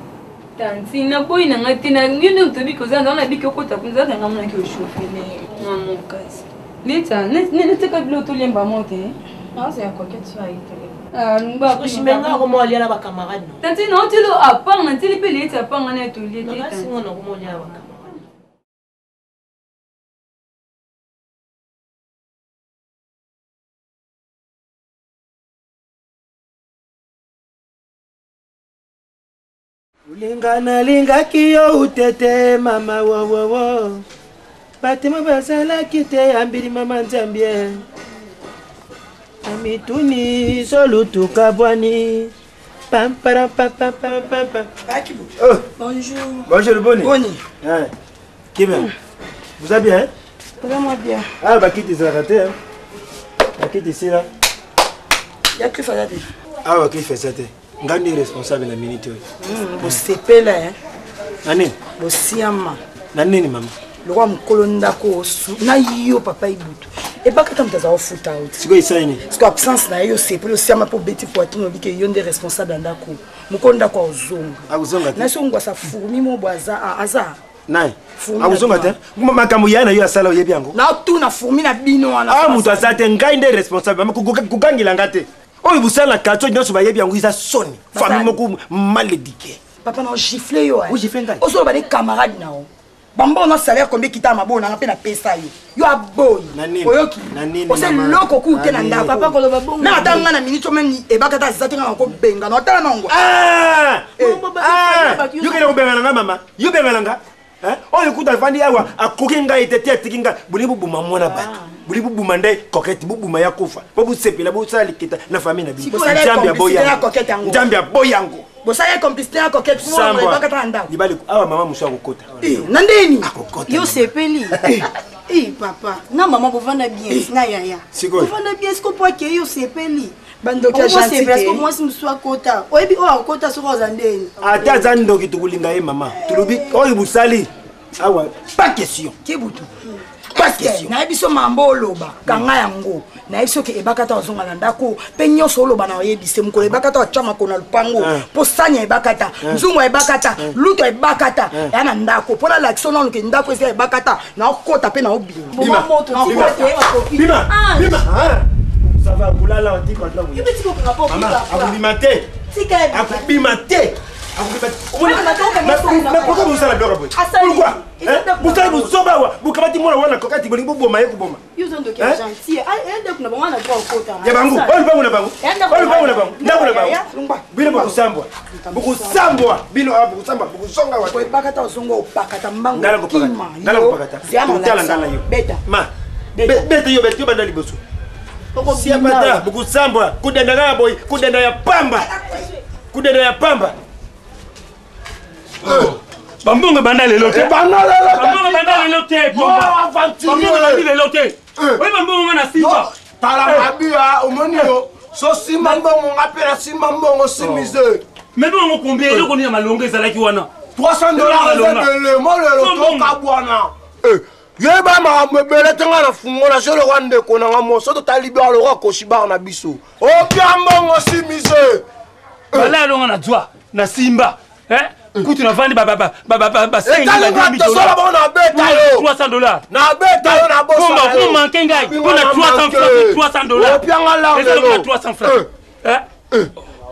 Tantine naboyi na ngai te na yo nde toyebi koza na nabiki okota kuna ezalaka ngai monaki ochauffe nga mokasi neti biloko tolemba mo te Chimène nga akoma olia na ba camarade no. Tantine naotili apanga natili mpe leyeti apanga na tolie te. Nakasinga nakoma olia na ba camarade. Olinga nalingaki yo utete mama wowowo batema bazalaki te ya mbili mama nzambie na mituni solutuka bwani pamparampampampampa Oh. Bonjour. Bonjour, Boni. Boni. Hein. Kimia. Vous allez bien? Vraiment bien. Ah, bakiti ezalaka te. Hein? Bakiti esila. Ya cliff aza te. Awa cliff eza te. Nga nde responsable na minute oyo. Bosepela hein. Na nini? Bosiama. Na nini mama? Lokwa mokolo ndako na yo papa Ibutu. Ebakata moto aza kofuta yo. Sikoyo esali nini? Sikoyo absence na ye yo sepeli osiama mpo obeti poitrine obike yo nde responsable ya ndako. Mokolo ndako akozonga. Akozonga te. Na so ngwasa fourmi mo bo aza aza. Nani? Akozonga te. Makambo ya na yo asala oyebi yango. Natuna fourmi na bino wana. Ah moto aza te ngai nde responsable. Mama kokangela nga te. Oyo bosala na quartier nyonso bayebi yango eza soni. Famille moko mal éduquée. Papa na gifle yo. O gifle ngai. Ozoloba ne camarade na yo. Bambo na salaire combien kita mabona na nga mpe napesa yo. Yo aboyi. Oyoki. Ose loko ku te na ndako. Papa koloba bongo. Na ata nga na minute meme ebaka ta zate nga ko benga na otala na ngo. Ah! Yo kende kobengana nga mama. Yo bengana nga. Oyo kuta afandi awa akoki ngai te te atiki ngai bolingi boboma mwana bato bolingi boboma nde coquette boboma ya kufa po bosepela bosala likita na famille na bino. Nzambe aboyi yango. Nzambe aboyi yango. Bosala complicité ya coquette sambwa libali awa mama mosu akokota na ndeni yo sepeli Eh papa na mama bovanda bien na yaya bovanda bien siko po akei yo sepeli bandoki ya gentil te mwasi mosusu akota oyebi oyo akota soki oza ndeni ata aza ndoki tokolinga ye mama tolobi oyo bosali awa pas question kibutu pas question nayebi so mambo oloba kanga yango nayebi soki ebaka ta ozonga na ndako mpe nyonso oloba na oyebise mokolo ebaka ta otya makolo na lupango mpo sani ya ebaka ta nzungu ya ebaka ta luto ya ebaka ta ya na ndako mpo nalakisa nanu ke ndako eza ebaka ta naokota mpe naobima akobima te akobima te mais pourquoi bosala biloko boye pourquoi bosala bozoba awa bokamati mwana wana kokati bolingi boboma ye koboma ya bango oyo lupango na bango oyo lupango na bango ndako na bango bino bokosambwa bokosambwa bino awa bokosambwa bokozonga waebakata ozonga opakata mbango kima ngala kopakata totala ngala yo beta ma Beta yo beta yo banda liboso. Siapata bukusambwa kudenda kaka boye kudenda ya pamba kudenda ya pamba. Bambongo ebanda lelo te. Ebanda lelo te. Bambongo ebanda lelo te. Yo aventurier. Bambongo ebandi lelo te. Oyi bambongo nga na simba. Tala mabi ah, omoni yo. So simba mbongo nga pe na simba mbongo simise. Mais bongo combien eloko nini ya malonga ezalaki wana? 300 dollars eza ebele mo lelo tokabwana. Yeba makambo ebele te nga na fungola so lokwa ndeko na nga moso totali biso lokwa koshi bar na biso. Opia mbongo simise. Bala alonga na zwa na simba. Eh? Kutu navandi basengi tosola bango na beta yo 300 dollars na beta yo na bosa yo po manke ngai mpo na 300 francs 300 dollars opianga la 300 francs eh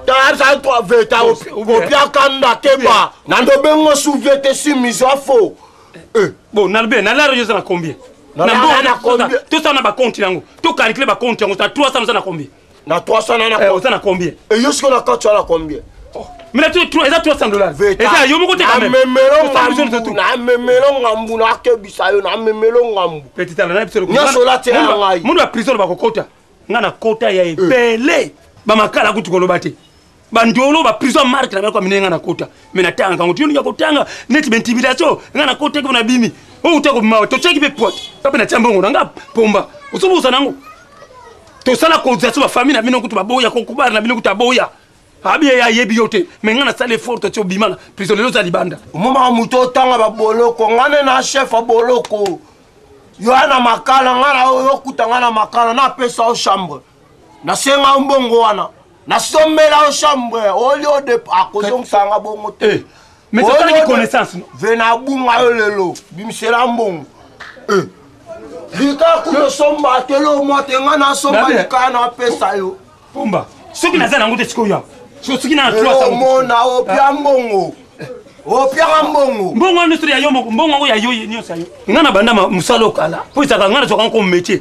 tayebisa to veta opia kanda keba na ndobengo suvete simise afo bon nalobi na laro yo oza na combien tosala na bacompte yango tocalcule bacompte yango na 300 oza na combien na 300 na oza na combien yo sikoyo na kati wana combien mais na eza 300 dollars eza yo moko te quand même namemelo ngambu nakebisa yo namemelo ngambu petit ala na biso nyonso olatela ngai mundu ya prison bakokota nga na kota ya ebele bamakala kutu koloba te bandolo baprison ya marke na bango minene nga na kota me natangaka yango tiyolinga kotanga neti baintimidation nga na kota eke na bimi oyo uta kobima totiaki mpe pote nga mpe natia mbongo na nga pomba ozobosa nango tosala cotisation bafamille na bino kutu baboya kokubala na bino kutu aboya abi ye ayebi yo te me nga nasala effort totie obima na prison lelo oza libanda omomaka moto otanga baboloko nga nde na chef ya boloko yo ya na makala nga na oyokuta nga na makala napesa yo chambre nasenga yo mbongo wana nasombela yo chambre oli ode akozongisa nga bongo te eh, mais tosalaki connaissance ve nabunga yo lelo bimisela mbongo eh. lika kutu osomba te lo mwa te nga nasomba likaya napesa yo pomba soki naza nango te sikoyo soki na omona opia mbongo opiaka mbongo mbongo wana nyonso ya yo moko mbongo yango ya yo nyonso ya yo nga na banda mosala okala mpo ezalaka nga nazwaka nko métier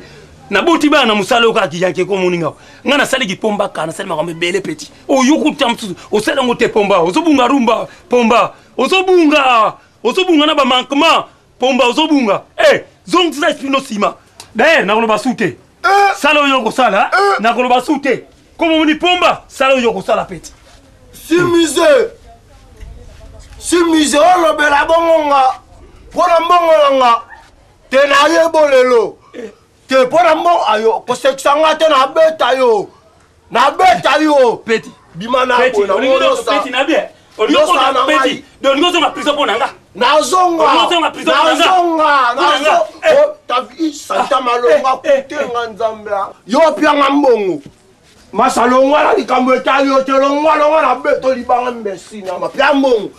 naboti bana na mosala oyo kaka kiyanke ko omoni nga nga nasali kipomba kala nasali makambo ebele peti oyokuta mosusu osali yango te pomba ozobunga rumba pomba ozobunga ozobunga na bamanquement pomba ozobunga e eh, zongisa esprit no nsima dayer nakoloba su te eh. sala oyo okosala eh. nakoloba su te koma omoni pomba sala oyo okosala peti simise simise olobela bongo nga mpo na mbongo na nga te nayebo lelo te mpo na mbongo ayo kosekisa nga te nabeta yo nabeta yo peti bima na boye olingi ozonga prison mpo na nga nazonga nazonga santa malonga kutenga nzambe yo opianga mbongo masa longwa na likambo etali yo te longwa longwa na beto libanga mbesina mapia mbongo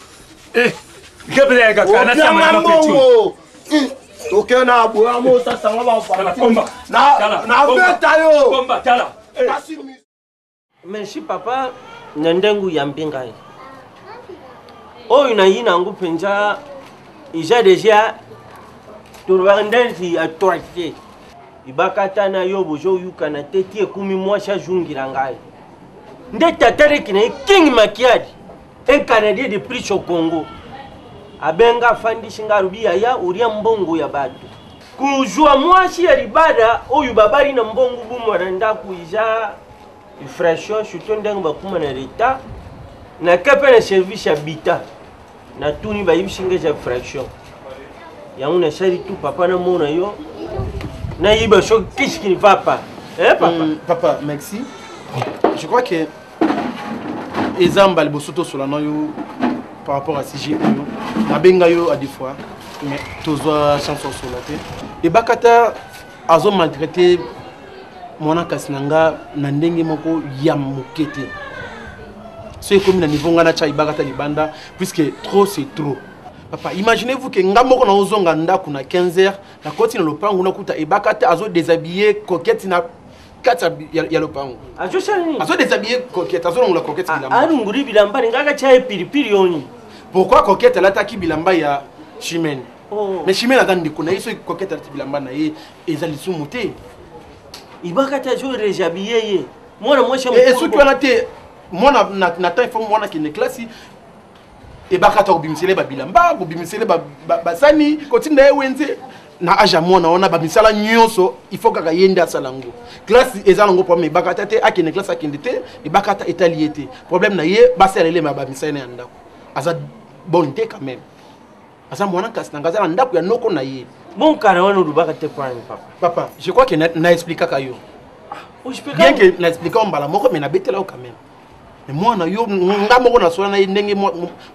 opianga mbongo toke na boya mosasanga nabeta yo Merci papa na ndenge oyambi ngai oyo nayi na yango mpenza eza deja tolobaka ndeti ya toite ibakata na yo bozoyukana te ti ekumi mwasi azungila ngai nde tata leki na ye king makiadi un canadien de plus au congo abenga afandisi ngai alobi yaya olia mbongo ya bato kozwa mwasi ya libala oyo babali na mbongo bumwa na ndako eza infraction surtout ndenge bakuma na leta nake mpe na service ya bita natuni bayebisi ngai eza infraction yango nasali tout papa namona yo nayiba soki qu'est-ce qui ne va pas eh, papa Papa merci je crois que eza mbala liboso tosola na yo par rapport à sujet oyo nabenga yo à des fois mais tozwa chance osola te ebakata azo maltraite mwana kasi na nga na ndenge moko ya moke te so ekomi na niveau nga natya ebakata libanda puisque trop c'est trop papa imaginez-vous ke nga moko naozonga ndako na 15 heures nakoti na lopango nakuta ebakata azo déshabiller coquette na kati ya lopango azosala nini azo déshabiller coquette azolongola coquette bilamba alunguli bilamba alingaka tya ye pilipili yoni pourquoi coquette alataki bilamba ya chimene oh. mais chimene aza ndeko na ye soki coquette alati bilamba na ye eza lisumu te ibaka te azo déshabiller ye mwana mwasi esuki wana te mwana na temps ifo mwana akende klasi ebakata kobimisele babilamba kobimisele basani kotinda ye wenze. Na age ya mwana wana, bamisala nyonso, il faut kaka ye nde asala yango. Classe eza nango problème, ebakata te, akende classe akende te, ebakata etali ye te. Problème na ye, basala elema bamisala na ya ndako. Aza bonne te quand même. Aza mwana kasi na nga aza na ndako ya noko na ye. Bon kara wana olobaka te kwani papa. Papa, je crois que na, na explikaka yo. Bien que na explika yo mbala moko mais nabetela yo quand même. Mais mwana yo nga moko nasola na ye ndenge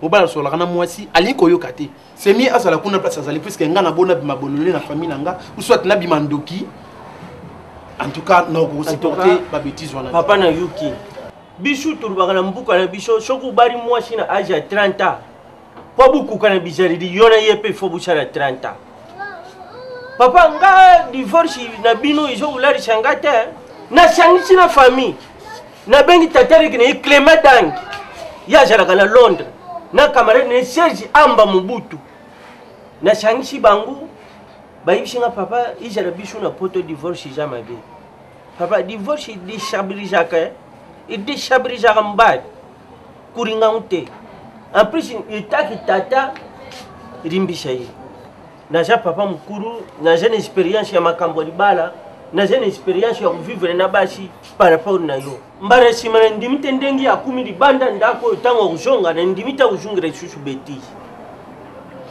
mobali asolaka na mwasi alingi koyoka te. C'est mieux azala kuna place azali puisque nga na bona bima bolole na famille na nga ou soit na bima ndoki. En tout cas, na ko supporter ba bêtises wana. Papa na yuki. Biso tolobaka na mbuka na biso soki obali mwasi na age ya 30 ans mpo bukuka na bizaleli yo na ye mpe fo busala 30 ans. Papa nga divorce na bino ezokolalisa nga te. Nasangisi na famille. Nabengi tata leki na ye Clément Dang. Ye azalaka na Londres. Na camarade na ye Serge Amba Mobutu. Nasangisi bango bayebisi nga papa ezala biso na poto divorce eza mabe. Papa divorce edestabilisaka eh? Edestabilisaka mobali. Kolinga yango te. En plus etaki tata limbisa ye. Naza papa mokulu, naza na experience ya makambo ya libala, naza na experience ya kovivre na basi par rapport na yo. Mbala nsima na ndimi te ndenge akumi libanda ndako oyo ntango akozonga na ndimi te akozongela lisusu betise.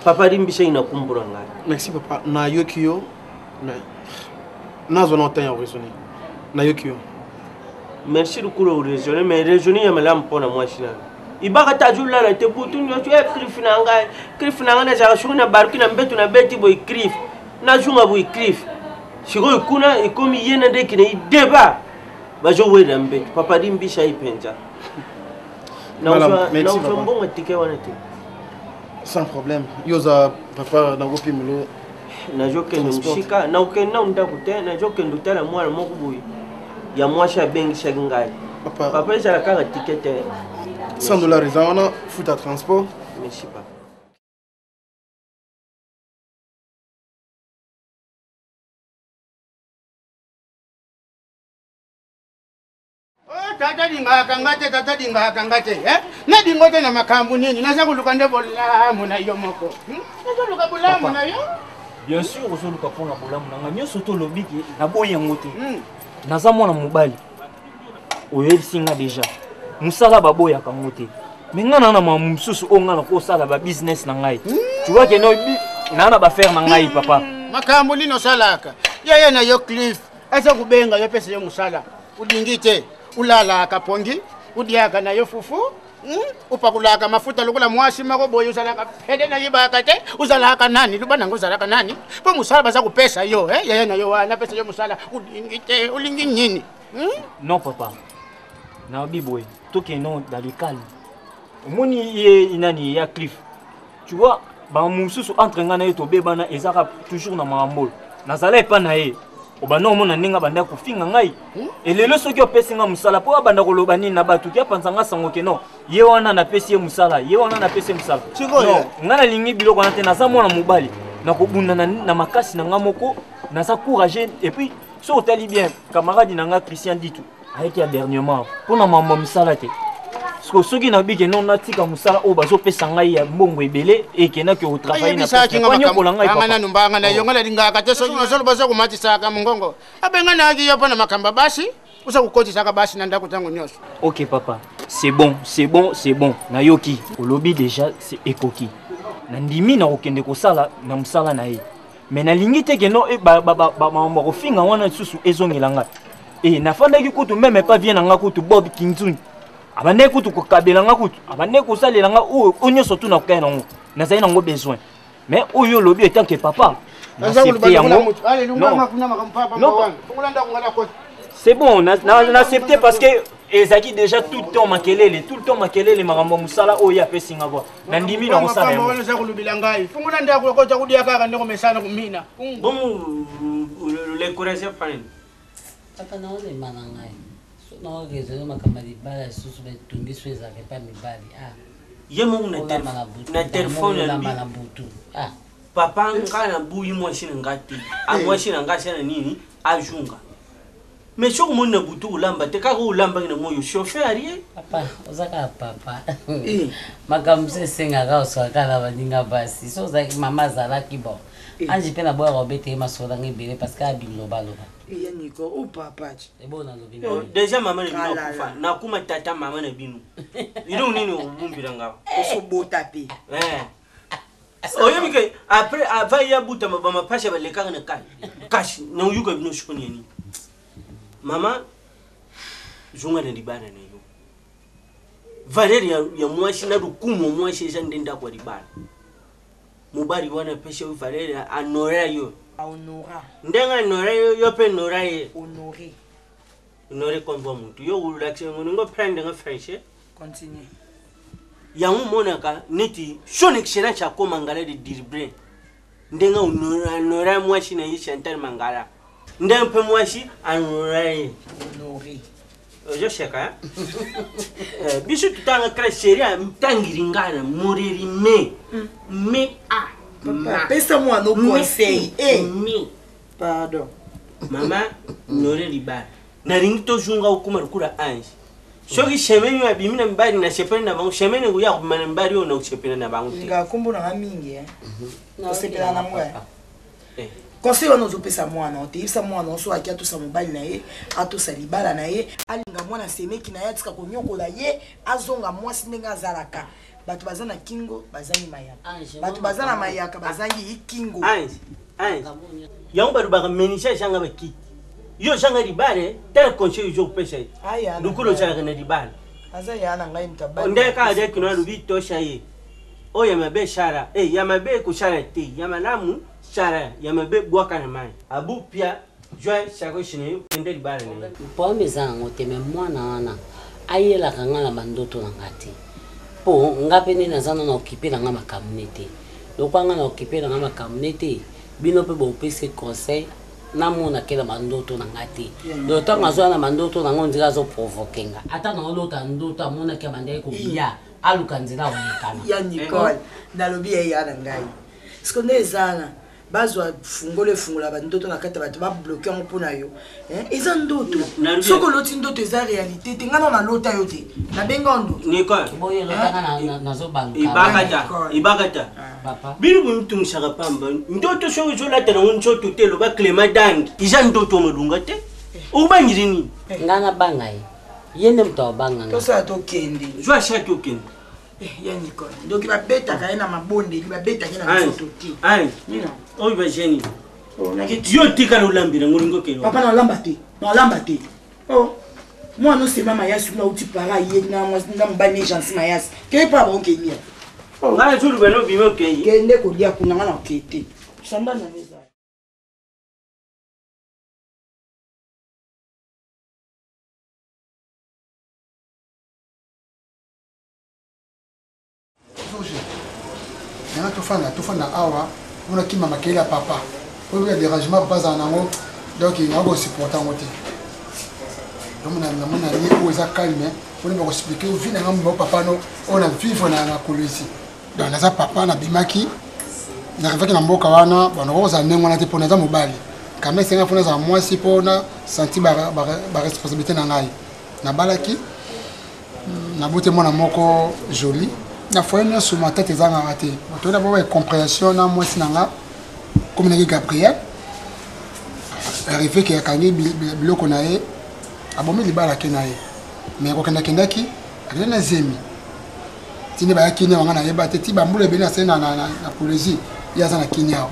Papa limbisa ye na kumbula ngai. Merci papa, nayoki yo mais nazwa na temps ya raisonner. Nayoki yo. Merci lokola oraisonne mais raisonne ya malamu mpo na mwasi na yo. Ibaka ta azolala te butu nyonso e griffe na ngai griffe na ngai nazalaka soki na baruki na mbeto nabeti boye griffe nazonga boye griffe sikoyo kuna ekomi ye na ndeki na ye deba bazowela mbeto papa limbisa ye mpenza nazwa mbongo tike wana te sans problème yo oza papa nakopimelo nazokende mosika nakokende nao ndako te nazokende otala mwana moko boye ya mwasi abengisaki ngai papa ezala kaka tike te 100 dollars eza wana futa transport. Merci papa. Oh, tata lingaka nga te tata lingaka nga te eh? Nalingo te na makambo nini naza koluka nde bolamu na yo moko hmm? Nazoluka bolamu na yo. Bien sûr ozoluka mpona bolamu na nga nyonso tolobi ke naboyi yango te hmm. Naza mwana mobali oyebisi nga deja mosala baboyaka yango te me nga naa na makambo mosusu oyo nga nakosala babusiness na ngai hmm. Tu vois ke naa na bafaire na ngai papa. Makambo nini osalaka yaya na yo Cliff aza kobenga yo pesa yo mosala olingi te ulalaka pongi udiaka na yo fufu hmm? Upakulaka mafuta lokola mwasi moko boye ozalaka pede nayebaka te ozalaka nani loba nango ozalaka nani mpo mosala baza kopesa yo eh? Yaya na yo wana apesa yo mosala olingi te olingi nini hmm? Non papa nayobi boye tokende no dans le calme omoni ye nani ya Cliff tu vois bamosusu entre ngai na ye tobebana ezaka toujours na makambo oyo nazala epa na ye obanda komona ndenge abanda kofinga ngai hmm? Elelo soki opesi ngai mosala mpo abanda koloba nini na bato ki apanza ngai sango ke non ye wana napesi ye mosala ye wana napesi ye mosala non ngai nalingi biloko wana te naza mwana mobali nakobunda na, na makasi na ngai moko naza courage et puis soki otali bien camarade na ngai Christian Ditu ayaki ya dernièrement mpo na mambo ya misala te siko soki nabike no natika mosala oyo bazopesa ngai ya mbongo ebele ekendaki kotravaillebanyokola ngai nanu mbanga na yo ngai nalingaka te soki ozoloba oza komatisaka mongongo abenganaki yo mpo na makambo ya basi oza kokotisaka basi na ndako ntango nyonso. Ok papa, c'est bon, c'est bon, c'est bon, nayoki olobi déjà c'est ekoki nandimi na kokende kosala na mosala na ye mais nalingi te ke no makambo ya kofinga wana lisusu ezongela ngai e nafandaki kutu meme epa vie na ngai kutu Bob Kinzuni abandaki kutu kokabela ngai kutu abandaki kosalela ngai oyo oyo nyonso tu nakokai nango nazali nango besoin mais oyo olobi etant que papa naaccepte yango. C'est bon, naaccepte parce que ezalaki déjà tout le temps makelele tout le temps makelele makambo ya mosala oyo ye apesi nga kua nandimi na kosala yango. Eza kolobela ngai fungola ndako okota kudia kaka ndeko mesana komina. Bongo l'encourage pani. Papa naolemba na ngai so naoraisonne makambo ya libala lisusu batungiso ezalaka epa mibali ah. Ye moko na telefone olamba na butu ah. Papa nga naboyi mwasi na nga te mwasi na nga asala nini azunga mais soki omoni na butu olamba te kaka olambaki na moyo chauffeur ye. Papa oza kaka papa makambo mosusu esengaka oswaka na baninga basi so ozalaki mama azalaki bon. Ange mpe naboyaka kobeta ye masolo nanga ebele parce que abilobaloba. Ya Nico, o papa. Ebo nalobi. Déjà mama na bino akufa, nakuma tata mama na bino. Biloko nini obumbila nga? Osobota pe. Eh. Oyebi ke après avant ya buta ba mapasha balekaka na kai. Kasi na oyuka bino shoni ya nini? Mama zonga na libala na yo. Valeur ya, ya mwasi na lokumu ya mwasi eza nde ndako ya libala. Mobali wana apesi yo valeur anora yo. Honora. Ndenge anora yo, yo mpe nora ye. Honore. Honore kombo mutu. Yo olakisa ngo ningo prendre nga français. Continue. Yango omonaka neti son excellence akoma ngala de dirbre ndenge anora mwasi na ye Chantal Mangala ndenge mpe mwasi anora ye. Honore. ozoseka eh, biso totanga classe seri atangiri ngana moreri me me a Papa, pesa mwana conseil eh. me pardon mama nore libala nalingi tozunga okoma lokola ange soki semaine oyo abimi na mibali na sepeli na bango semaine ekoya kobima na mibali oyo na kosepela na bango te nga kombo na nga mingi eh. kosepela na ngo eh. Conseil wana ozopesa mwana te, yebisa mwana oso aki atosa mobali na ye, atosa libala na ye, alinga mwana semeki na ye, atika konyokola ye, azonga mwasi ndenge azalaka. Bato baza na kingo bazangi mayaka, bato baza na mayaka bazangi kingo. Ange, ange, yango balobaka menisa ezanga bakiti yo ozanga libala tala conseil ozokopesa ye lokola ozalaka na libala aza ya na ngai moto abali nde kaka de kino alobi tosha ye oyo ya mabe sala eh, ya mabe ekosala te ya malamu sala ya mabe bwaka na mai abu pia jwa sakoshi na yo kende libala na yo problème eza yango te me mwana wana ayelaka nga na bandoto na nga te mpo nga mpe nde naza nano okipe na nga makambo ne te lokwa nga na okipe na nga makambo ne te bino mpe bopesi conseil namona ke na bandoto na nga te donc ntango azwa na bandoto na nga ondira azoprovoke nga ata naolota ndoto amonaki abandaki kolia aluka nzela akolekana ya nicole nalobi ye ya na ngai siko nde ezala bazwa fungolo efungola bandoto na kati ya bato babloke yango mpo na yo eza ndoto soki oloti ndoto eza réalité te ngai na nalota yo te nabenga yo ndoto nicole ibakata ibakata bino bomitungisaka pamba ndoto soki ozolata nango nzoto te eloba clément dangi eza ndoto malunga te okobangili nini ngai nabanga ye ye nde moto abanga nga tosala tokende zwa shaki okende eh, ya nicole ndoki babetaka ye na mabondeli babetaka ye na nzoto te oyo bageni oh, yo otikala olambela ngo olingi okende papa nalamba te nalamba te oh, mwana osema mayasi kuna auti para ye na mobali ne gensi mayasi kei mpo abaokelia oh. ngai nazoluba nobima okei kende kolia kuna ngai na okei te sanda na eza Nanga tofanda tofanda awa mpona kima makelele ya papa oyo ya dérangement papa azala nango donc nakoki kosupporte yango te namona ye oyo eza calme mpona bakoexplike vi na ngai papa no oyo na vivre na kolwezi donc naza papa nabimaki narivaki na mboka wana bon nakoki kozala ndenge wana te mpo naza mobali kama esenga mpo nazala mwasi mpo na santi baresponsabilité na ngai nabalaki naboti mwana moko joli na foyer nyonso matata ezangaka te bato na bango incomprehension na mwasi na nga komi naki gabriel arrive ke akangi biloko na ye abomi libala ke na ye mais kokendakendaki akende na zemi tinde baya kini awa nga nayeba te ti bambula ebele nasali na, na, na, na polésie ye aza na kini awa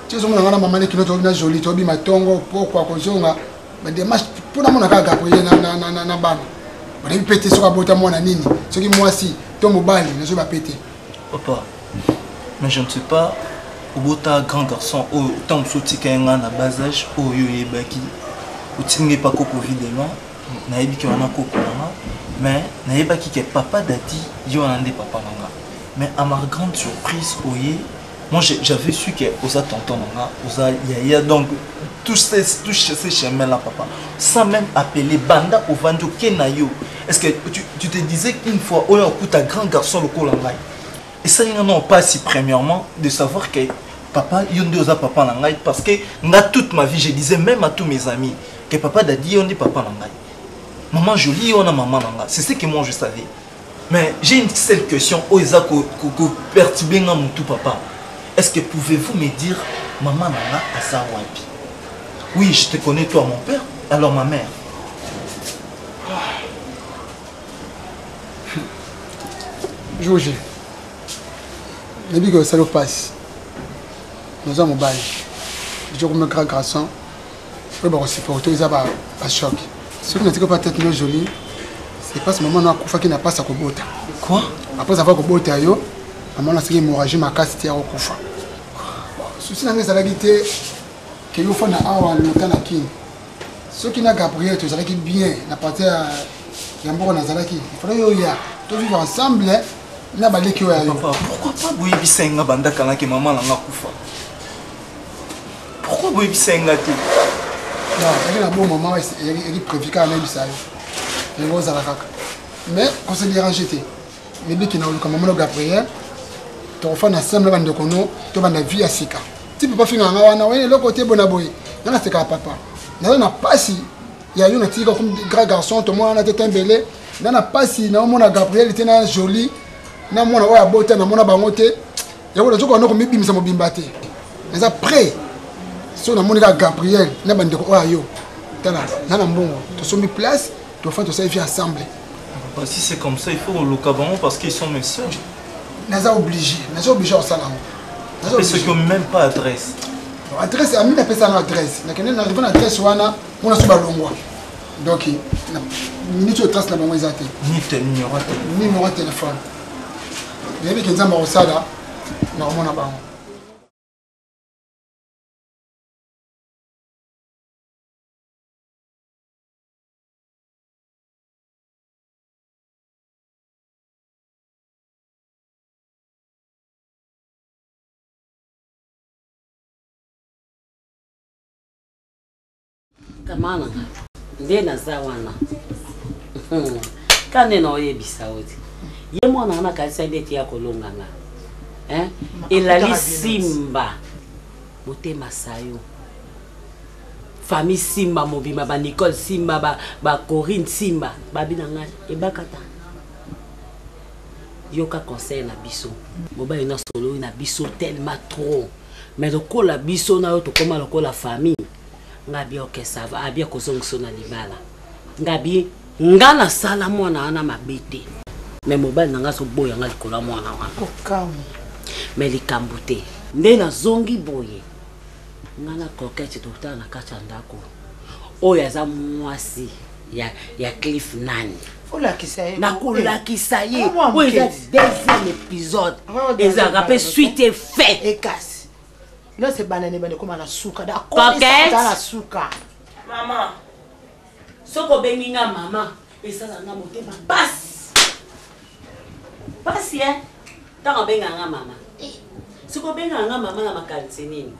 ti ozomona nga na mama lekino toyobi na joli toyobi matongo pokwa kozonga bademarche mpo namona kaka gabriel na, na, na, na, na bana banayebi mpe te soki abota mwana nini soki mwasi to mobali nazoyeba mpe te papa mais je ne sais pas obota grand garçon oyo ntango mosusu otika ye ngai na bas age oyo oyebaki otiki ngai epa koko videma nayebi ke wana koko na nga mais nayebaki ke papa dadi ye wana nde papa na nga mais à ma grande surprise oye moi j'avais su que oza tonton na nga oza yaya donc tous ces, tous ces chemins là papa sans même appeler banda ovandi oke na yo est ce que tu, tu te disais qu'une fois oyo okuta grand garçon lokola ngai esali nga nao mpasi premièrement de savoir que papa yo nde oza papa na ngai parce que nga toute ma vie je disais même à tous mes amis que papa dadi yo nde papa na ngai maman jolie yo na maman na nga c'est ce que moi je savais mais j'ai une seule question oyo eza koperturbe nga motu papa est ce que pouvez-vous me dire Mama na nga aza wapi? Oui, je te connais toi mon père, alors ma mère. Joji, nayebi ke osali mpasi naza mobali deja komi grand garçon oyo bakosupporte eza bachoc soki natiki pa tete no jolie c'est parce mama no akufaki na mpasi ya kobota quoi après avoir kobota yo mama no asaki hémorragie makasi te ya kokufa susi na ngai ezalaki te ke yo ofanda awa lota na kini soki na gabriel tozalaki bien na parti ya mboka nazalaki ifale yo oya tovivre ensemble na baleki oyo ya yo papa pourquoi pas boyebisa ye nga banda kalaki mama na nga kufa pourquoi boyebisa ye nga te non ezalaki na bon moment ezalaki prévu kaka nayebisa yo yango ozala kaka mais kose déranger te mibiki na oluka mama no gabriel tokofanda ensemble na bandeko no tobanda vie ya sika ti papa finga nga wana oye eloko te bona boye nga nasekaka papa naza na pasi ya yo natika comme grand garçon tomonana te tembele nga na pasi naomona gabriel te na jolie na mwana oyo abota namona bango te yango nazokoka no komibimisa mobimba te naza prêt so namoni kaka gabriel na bandeko oyo ayo tala na na mbongo tosombi place tofandi tosali vie ensemble. Papa, si c'est comme ça, il faut koluka bango parce qu'ils sont mes sœurs. Naza obligé, naza obligé kosala yango. Naza obligé. Ceux qui ont même pas adresse. Adresse, ami napesa nga adresse. Nakende na arrivé na adresse wana, mona so balongwa. Donc, na minute oyo trace na bango eza te. Ni te numéro ya téléphone. Ni numéro ya téléphone. Nayebi ke Nzambe akosala, nakomona bango. Kama na nga nde naza wana ka nde naoyebisa yo te ye mwana wana akanisa ndeti ya kolonga nga elali simba motema sayo famille simba mobimba ba nicole simba ba, ba corinne simba babi na ngai ebakata yoka conseil na biso mobali na sololi na biso tellement trop mais lokola biso na yo tokoma lokola famille nga bi ok ça va abi akozongisa na libala nga bi nga nasala mwana wana mabe te mais mobali na nga azoboya nga likolo ya mwana wana mais likambo te nde nazongi boye nga na coquette tokutana na kati ya ndako oyo aza mwasi ya, ya cliff nani olakisa ye nakolakisa ye oyo eza deuxième épisode ezalaka mpe suite efait ekasi nyonso ebanda na ebanda ekoma na suka dakomisaa na suka mama soki obengi nga mama esala nga motema pasi pasi e ntango obengaka nga mama eh, soki obengaka nga mama na makanisi nini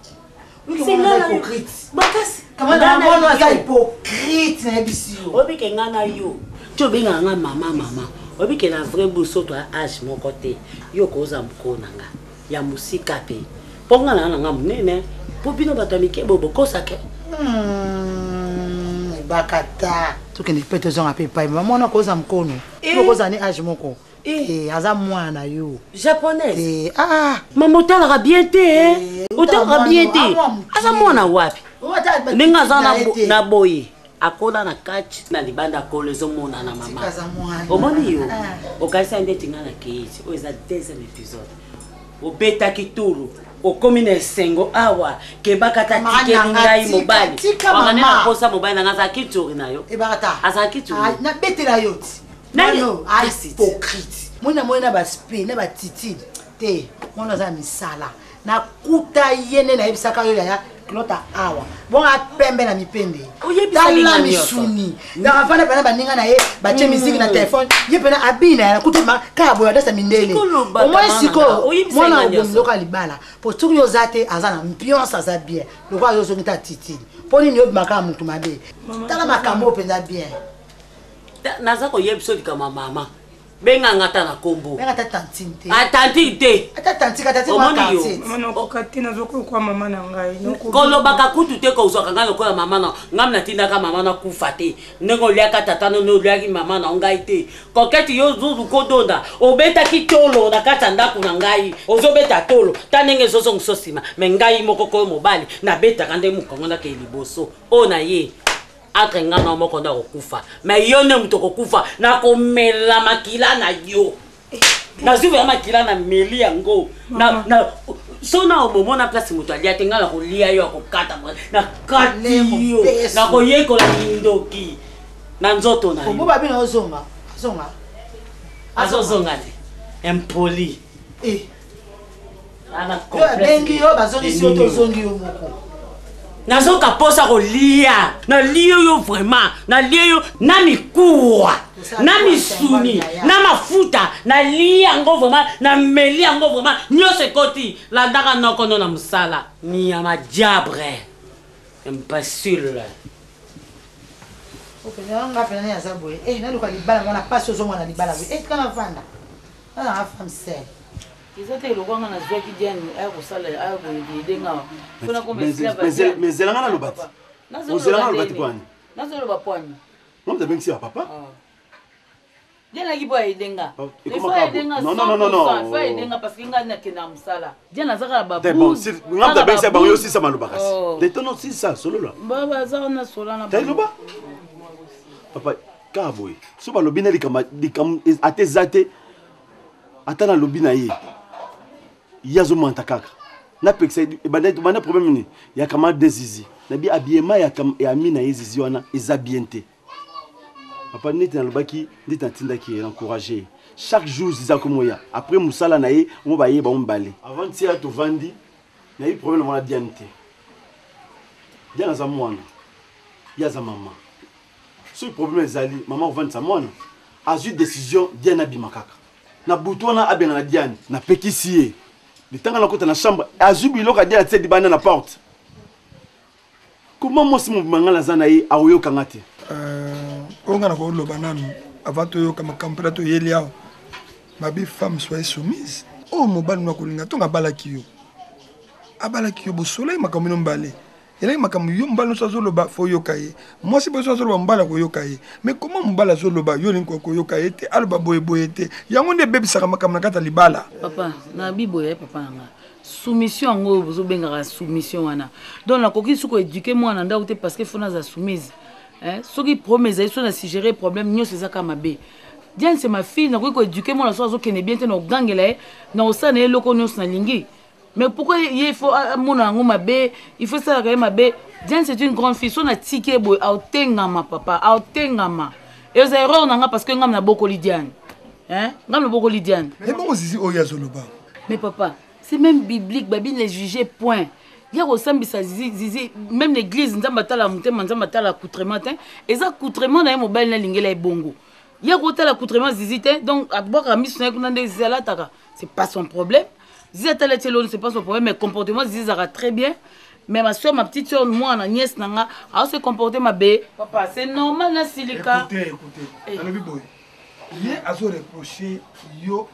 makasi aza hypocrite nayebisi yo obike nga na yo ti obengaka nga mama mama obike na vrai buso to age moko te yo okoza mokolo na nga ya mosika mpe mpo nga na nga monene mpo bino bato ya mike boye bokosake hmm, ebakata tokende mpe tozonga mpe epai mama wana okoza mokono eh. okozala ne age moko eh. Eh, aza mwana na yo japonaise eh, ah. mama otalaka bien te otalaka bien te aza mwana wapi ndenge aza na boye akola na kati na libanda akola ezomonana mama omoni yo ah. okanisa ndeti ngai na keiti oyo eza deuxième épisode obetaki turu okomi na esengo awa kebaka ta tikeli ngai mobali wakane na posa mobali nanga azalaki turi na yo azalaki turi ah, nabetela yo ti nano hypocrite moni namoni na baspe na batitide te mwana aza na misala nakuta ye nde nayebisaka yo yaya kilota awa bongo apembe na mipende tala misuni donc afanda mpena baninga na ye batie mm. miziki na telefone ye mpena abina ya nakuti kaka boye adasa mindele omoi sikoyo mwana obomi lokola libala mpo soki yo oza te aza na ambiance aza bien lokola yo ozongi ta titile mpo nini obima kaka motu mabe tala makambo oyo mpenza bien naza koyebisa likambo ya mama. Benga nga ata na kombo. Benga ata tantine te. Ah, tantine te. Ata tantine, ata tantine Omoni yo. Mama nakoka te nazokoka mama na ngai. Kolobaka kutu te kozwaka ngai lokola mama na ngai natindaka mama na kufa te ndenge oliaka tata no nde oliaki mama na ngai te kokete yo zulu kodonda obetaki tolo na kati ya ndako na ngai ozobeta tolo ta ndenge ezozongiso nsima me ngai moko koyo mobali nabetaka nde mokongo nakei liboso oyo na ye entre ngai na moko nde akokufa me yo nde moto okokufa nakomela makila na yo nazwi vraimen makila na meli yango so na omomona place moto alia te ngai nakolia yo akokata nakati yo nakoyekola kindoki na nzoto na yo azozonga te impoli eh. Yo abengi yo bazongisi yo to ozongi yo moko. Nazoka posa kolia nalie yo vraiment nalie yo na mikuwa na misuni na mafuta nalie yango vraiment nameli yango vraiment nyonso ekoti landaka nokono na mosala nyama diabre imbecile. Opena nga pena naza boye eh naluka libala nga na pasi ozonga na libala boye eh tika navanda nga na femme seule. Eza te eloko nga nazwaki Diane aya kosala aya koyede nga mpona koma esclave ya Diane. Mais zela nga naloba ti. Ozela nga naloba ti pwani. Nazoloba pwani. Nga moto abengisi ba papa. Ah. Diane ayaki mpo ayede nga. Oh, Il faut ayede nga Non, non, non, non, non. Il faut ayede nga parce que nga nakenda na mosala. Diane aza kaka ba Te bon, si nga moto abengisi bango yo sisa maloba kasi. Oh. Te tono sisa solola. Ba baza wana sola na. Te loba. Papa kaka boye. So balobi na likambo likambo ata eza te. Ata nalobi na ye ye azomanta kaka napekisa ebanda problème nini ya camarade de zizi nabi habillement ya, ya ami na ye zizi wana eza bien te papa neti nalobaki neti natindaki ye encourage ye chaque jour zizi akomoya après mosala na ye ngo baye bango mibale avant tia tovandi nayebi problème wana diane te diane aza mwana ye aza mama soki problème ezali mama kovandisa mwana azwi décision diane abima kaka na butu wana abenga na diane napekisi ye litanga nakota na chambre azwi biloko ya diane atie libanda na porte koma mwasi mobima ngai naza na ye akoyoka nga te euh, oyo ngai nakoloba nanu avant toyoka makambo mpena toyeli awa babi femme soye soumise oyo mobali no akolinga ntongo abalaki yo abalaki yo bosolai makambo bino mibale elaki makambo yo mobali nyonso azoloba fo oyoka ye mwasi boso azoloba mobali akoyoka ye mais comment mobali azoloba yo olingi koyoka ye te aloba boye boye te yango nde ebebisaka makambo na kati ya libala papa na biboya ye papa na nga soumission yango oyo bozobengaka soumission wana donc nakoki soki koéduke mwana ndako te parce que fo naza soumise soki problème ezali so na suggere problème nyonso eza kaka mabe diane c'est ma fille nakoki koéduke mwana so azokende bien te na kogangela ye na kosala na ye eloko nyonso nalingi mais pourquoi ye il faut amona yango mabe il faut esalaka ye mabe diane c'est une grande fille so natiki ye boye aotengama papa aotengama eza erreur na nga parce que ngam nabokoli diane hein ngam nabokoli diane ebongo zizi oyo azoloba mais papa c'est même biblique babi ne juge point ya kosambisa zizi zizi même l'église nzambe atala motema nzambe atala accoutrement te eza accoutrement na ye mobali nalingela ye bongo ya kotala accoutrement zizi te donc abwakaka miso na ye kuna nde zizi alataka c'est pas son problème zizi atala tie loni c'est pas son problème mais comportement zizi ezalaka très bien mais ma soeur ma petite soeur mwana nièce na nga ao se comporter mabe papa c'est normal nasilika écoutez écoutez nalobi boye ye azo reprocher yo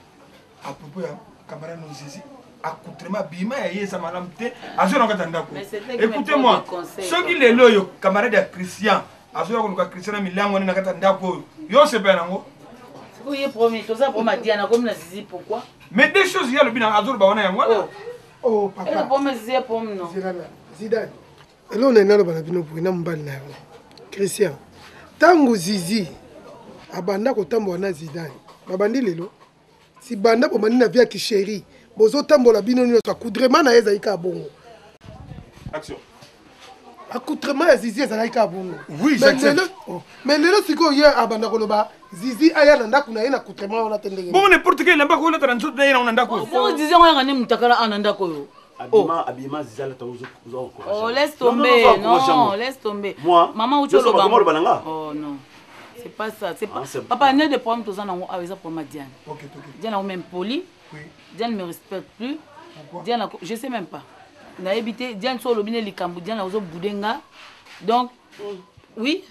à propos ya camarade no zizi accoutrement bima ya ye eza malamu te azwi na kati ya ndako écoutez moi soki lelo oyo camarade ya christian azoya koluka christian na milango wana na kati ya ndako oyo yo osepela nango sikoyo ye promi toza promi adiana komi na zizi pourquoi mais deux choses ye alobi na azoloba wana yango wana oh papa promi zizi ya promi no zidane eloko na naloba na bino boye na mobali na yo christian ntango zizi abanda kotambola na zidane babandi lelo si banda bobandi na vie ya kisheri bozotambola bino nyonso accoutrement na ye ezali kaka bongo Action. accoutrement ya zizi ezalaki kaka bongo Oui, j'accepte. oh, mais lelo sikoyo ye abanda koloba zizi aya na ndako na ye na accoutrement wana te ndenge bongo n'importe quel elamba akolata na nzoto na ye na ndako oyo bongo zizi yango yaka nde mutakala a na ndako oyo Abima, abima zizi alata ozo ozo Oh, laisse tomber. Non, laisse tomber. Moi, Maman, où tu yo so bakoma oloba na nga? Oh non. C'est pas ça. C'est pas. Ah, c'est- Papa, il y a des problèmes tous en ah, ils ont problème à Diane. Ok, ok. Diane a même poli. Oui. Diane ne me respecte plus. Pourquoi Diane, a... je sais même pas. Na évité Diane so lobine likambu Diane ozo boudenga. Donc oui.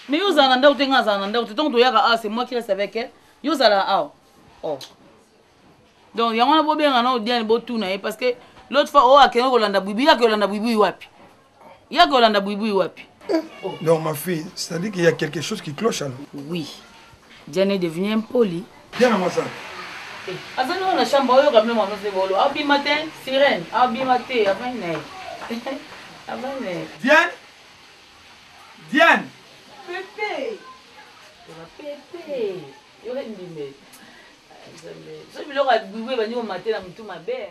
Mais yo zana ndako te nga zana ndako te. Donc toyaka ah, c'est moi qui reste avec elle. Yo zala ah. Oh. Donc yango wana bobenga na Diane botuna ye parce que l'autre fois oyo akende kolanda buibui, yake kolanda buibui wapi? Yake kolanda buibui wapi? Donc ma fille, c'est-à-dire qu'il y a quelque chose qui cloche alors. Oui. Diane est devenue impolie. Diane moi ça. Azali wana na chambre oyoka bino mama se bolo. Abima te, sirène, abima te, avandi na ye. Avandi na ye. Diane Diane Pepe. Pepe. Yoka ndimbe. Nzambe. So biloko ya buibui ebandi komate na motu mabe.